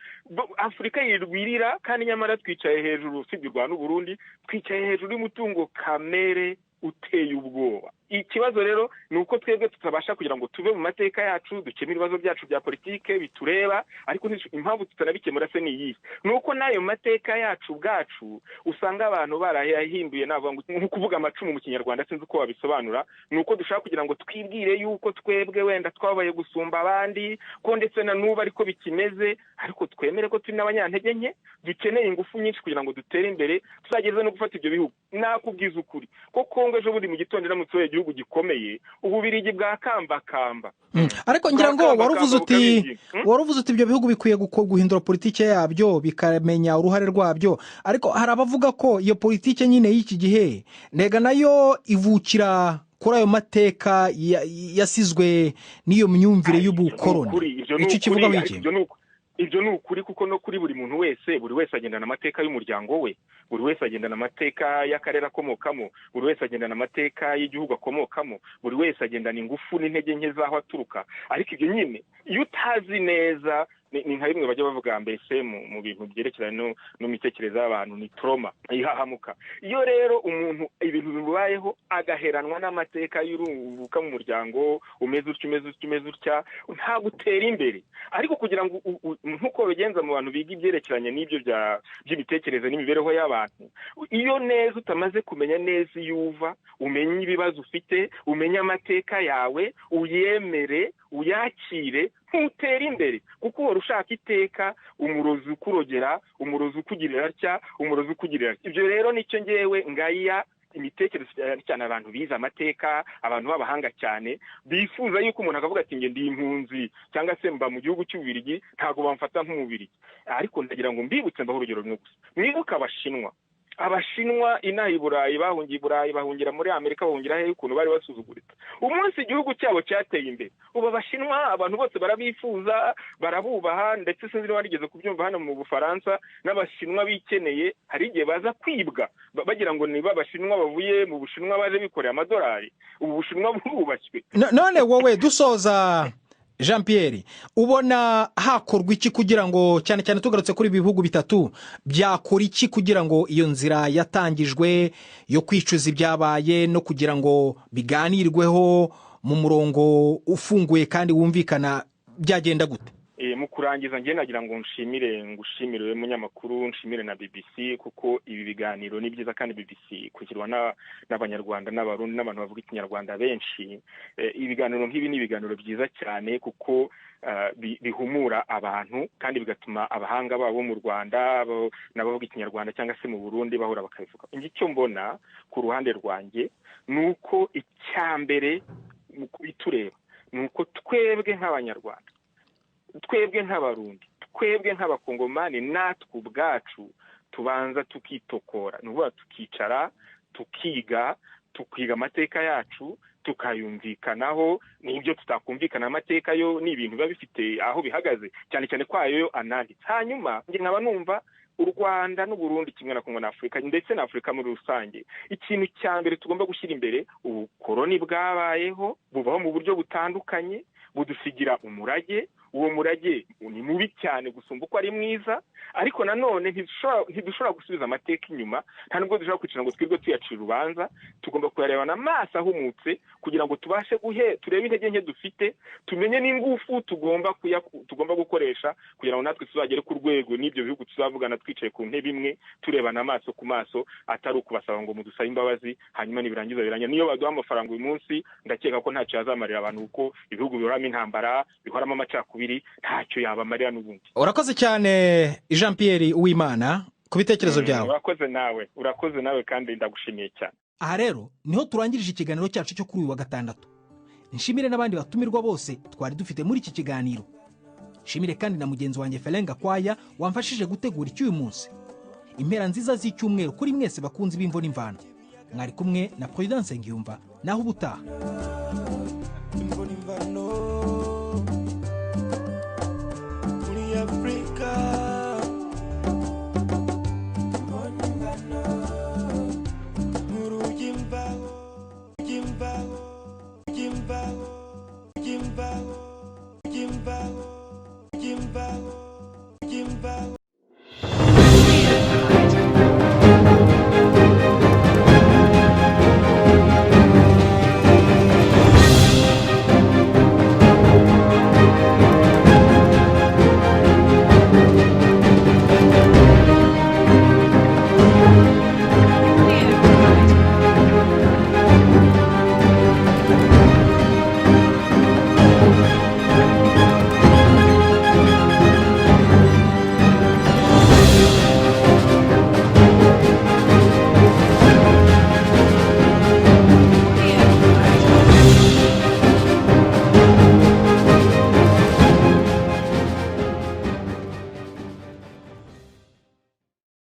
[SPEAKER 9] Afurika yirwirira kandi nyamara twicaye hejuru, usibye u Rwanda n'u Burundi, twicaye hejuru y'umutungo kamere uteye ubwoba. Ikibazo rero ni uko twebwe tutabasha kugira ngo tuve mu mateka yacu, dukemure ibibazo byacu bya politike bitureba. Ariko impamvu tutanabikemura se ni iyihe? Ni uko n'ayo mateka yacu ubwacu usanga abantu barayahinduye, navuga ngo nko kuvuga amacumu mu Kinyarwanda, sinzi uko wabisobanura. Ni uko dushaka kugira ngo twibwire yuko twebwe wenda twabaye gusumba abandi, ko ndetse na n'ubu ariko bikimeze, ariko twemere ko turi n'abanyantege nke, dukeneye ingufu nyinshi kugira ngo dutere imbere, tuzageze no gufata ibyo bihugu. Nakubwiza ukuri ko Kongo ejo bundi mu gitondo iramutse igihugu gikomeye, Ububirigi bwakambakamba.
[SPEAKER 2] Ariko ngira ngo waruvuze uti ibyo bihugu bikwiye guhindura politiki yabyo, bikamenya uruhare rwabyo. Ariko hari abavuga ko iyo politiki nyine y'iki gihe ntega nayo ivukira kuri ayo mateka yasizwe n'iyo myumvire y'ubukoroni. Icyo kivuga wiki?
[SPEAKER 9] Ibyo ni ukuri, kuko no kuri buri muntu wese, buri wese agendana amateka y'umuryango we, buri wese agendana amateka y'akarere akomokamo, buri wese agendana amateka y'igihugu akomokamo, buri wese agendana ingufu n'intege nke z'aho aturuka. Ariko ibyo nyine, iyo utazi neza, ni nka bimwe bajya bavuga mbese mu bintu byerekeranye n'imitekerereze y'abantu, ni trauma, ihahamuka. Iyo rero umuntu ibintu bimubayeho agaheranwa n'amateka y'urubuka mu muryango umeze utya, umeze utya, umeze utya, ntabwo utera imbere. Ariko kugira ngo, nk'uko babigenza mu bantu biga ibyerekeranye n'ibyo by'imitekerereze n'imibereho y'abantu, iyo neza utamaze kumenya neza iyo uva, umenye ibibazo ufite, umenye amateka yawe, uyemere, uyakire, ntutera imbere, kuko uhora ushaka iteka umurozi ukurogera, umurozi ukugirira atya, umurozi ukugirira atya. Ibyo rero nicyo ngewe ngaya imitekerereze, cyane cyane abantu bize amateka, abantu b'abahanga cyane, bifuza yuko umuntu akavuga ati: "Nge ndi impunzi cyangwa se mba mu gihugu cy'Ububirigi, ntabwo bamfata nk'Umubirigi." Ariko ndagira ngo mbibutse, mbaho urugero rumwe gusa. Mwibuke Abashinwa inaha i Burayi, bahungiye i Burayi, bahungira muri Amerika, bahungira hehe, ukuntu bari basuzuguritse. Umunsi igihugu cyabo cyateye imbere, ubu Abashinwa abantu bose barabifuza, barabubaha. Ndetse sinzi niba warigeze kubyumva, hano mu Bufaransa n'Abashinwa bikeneye hari igihe baza kwibwa, bagira ngo niba Abashinwa bavuye mu Bushinwa baje bikoreye amadolari. Ubu Bushinwa burubashywe.
[SPEAKER 2] None wowe, dusoza, Jean Pierre, ubona hakorwa iki kugira ngo, cyane cyane tugarutse kuri ibi bihugu bitatu, byakora iki kugira ngo iyo nzira yatangijwe yo kwicuza ibyabaye no kugira ngo biganirweho mu murongo ufunguye kandi wumvikana, byagenda gute?
[SPEAKER 9] Mu kurangiza, njye nagira ngo nshimire, ngushimire we munyamakuru, nshimire na BBC, kuko ibi biganiro ni byiza, kandi BBC ikurikirwa n'Abanyarwanda n'Abarundi n'abantu bavuga Ikinyarwanda benshi. Ibiganiro nk'ibi ni ibiganiro byiza cyane, kuko bihumura abantu kandi bigatuma abahanga babo mu Rwanda n'abavuga Ikinyarwanda cyangwa se mu Burundi bahura bakabivuga. Njye icyo mbona ku ruhande rwanjye ni uko icya mbere mu kubitureba ni uko twebwe nk'Abanyarwanda, twebwe nk'Abarundi, twebwe nk'Abakongomani, natwe ubwacu tubanza tukitokora. Ni ukuvuga tukicara, tukiga amateka yacu, tukayumvikanaho. N'ibyo tutakumvikana, amateka yo ni ibintu biba bifite aho bihagaze, cyane cyane ko ayo yo ananditse. Hanyuma njye nkaba numva u Rwanda n'Uburundi kimwe na Kongo na Afurika, ndetse na Afurika muri rusange, ikintu cya mbere tugomba gushyira imbere, ubukoroni bwabayeho, bubaho mu buryo butandukanye, budusigira umurage. Uwo murage ni mubi cyane gusumba uko ari mwiza. Ariko nanone ntidushobora gusubiza amateka inyuma, nta nubwo dushobora kwicara ngo twirwe tuyacira urubanza. Tugomba kuyarebana amaso ahumutse kugira ngo tubashe guhe turebe intege nke dufite, tumenye n'ingufu tugomba gukoresha kugira ngo natwe tuzagere ku rwego n'ibyo bihugu tuzavugana twicaye ku ntebe imwe, turebana amaso ku maso, atari ukubasaba ngo mudusabe imbabazi, hanyuma nibirangiza birangira. Niyo baduha amafaranga uyu munsi, ndakeka ko ntacyo yazamarira abantu, kuko ibihugu bihoramo intambara, bihoramo amacakubiri, ntacyo yabamarira n'ubundi.
[SPEAKER 2] Urakoze cyane, Jean Pierre Uwimana, ku bitekerezo byawe.
[SPEAKER 9] Urakoze nawe, urakoze nawe, kandi ndagushimiye cyane.
[SPEAKER 2] Aha rero niho turangirije ikiganiro cyacu cyo kuri uyu wa gatandatu. Nshimire n'abandi batumirwa bose twari dufite muri iki kiganiro. Nshimire kandi na mugenzi wanjye Ferenga Kwaya wamfashije gutegura icy'uyu munsi. Impera nziza z'icyumweru kuri mwese bakunzi b'Imvo n'Imvano. Mwari kumwe na Prudence Ngiyumva. Naho ubutaha.
[SPEAKER 1] Imvo n'Imvano.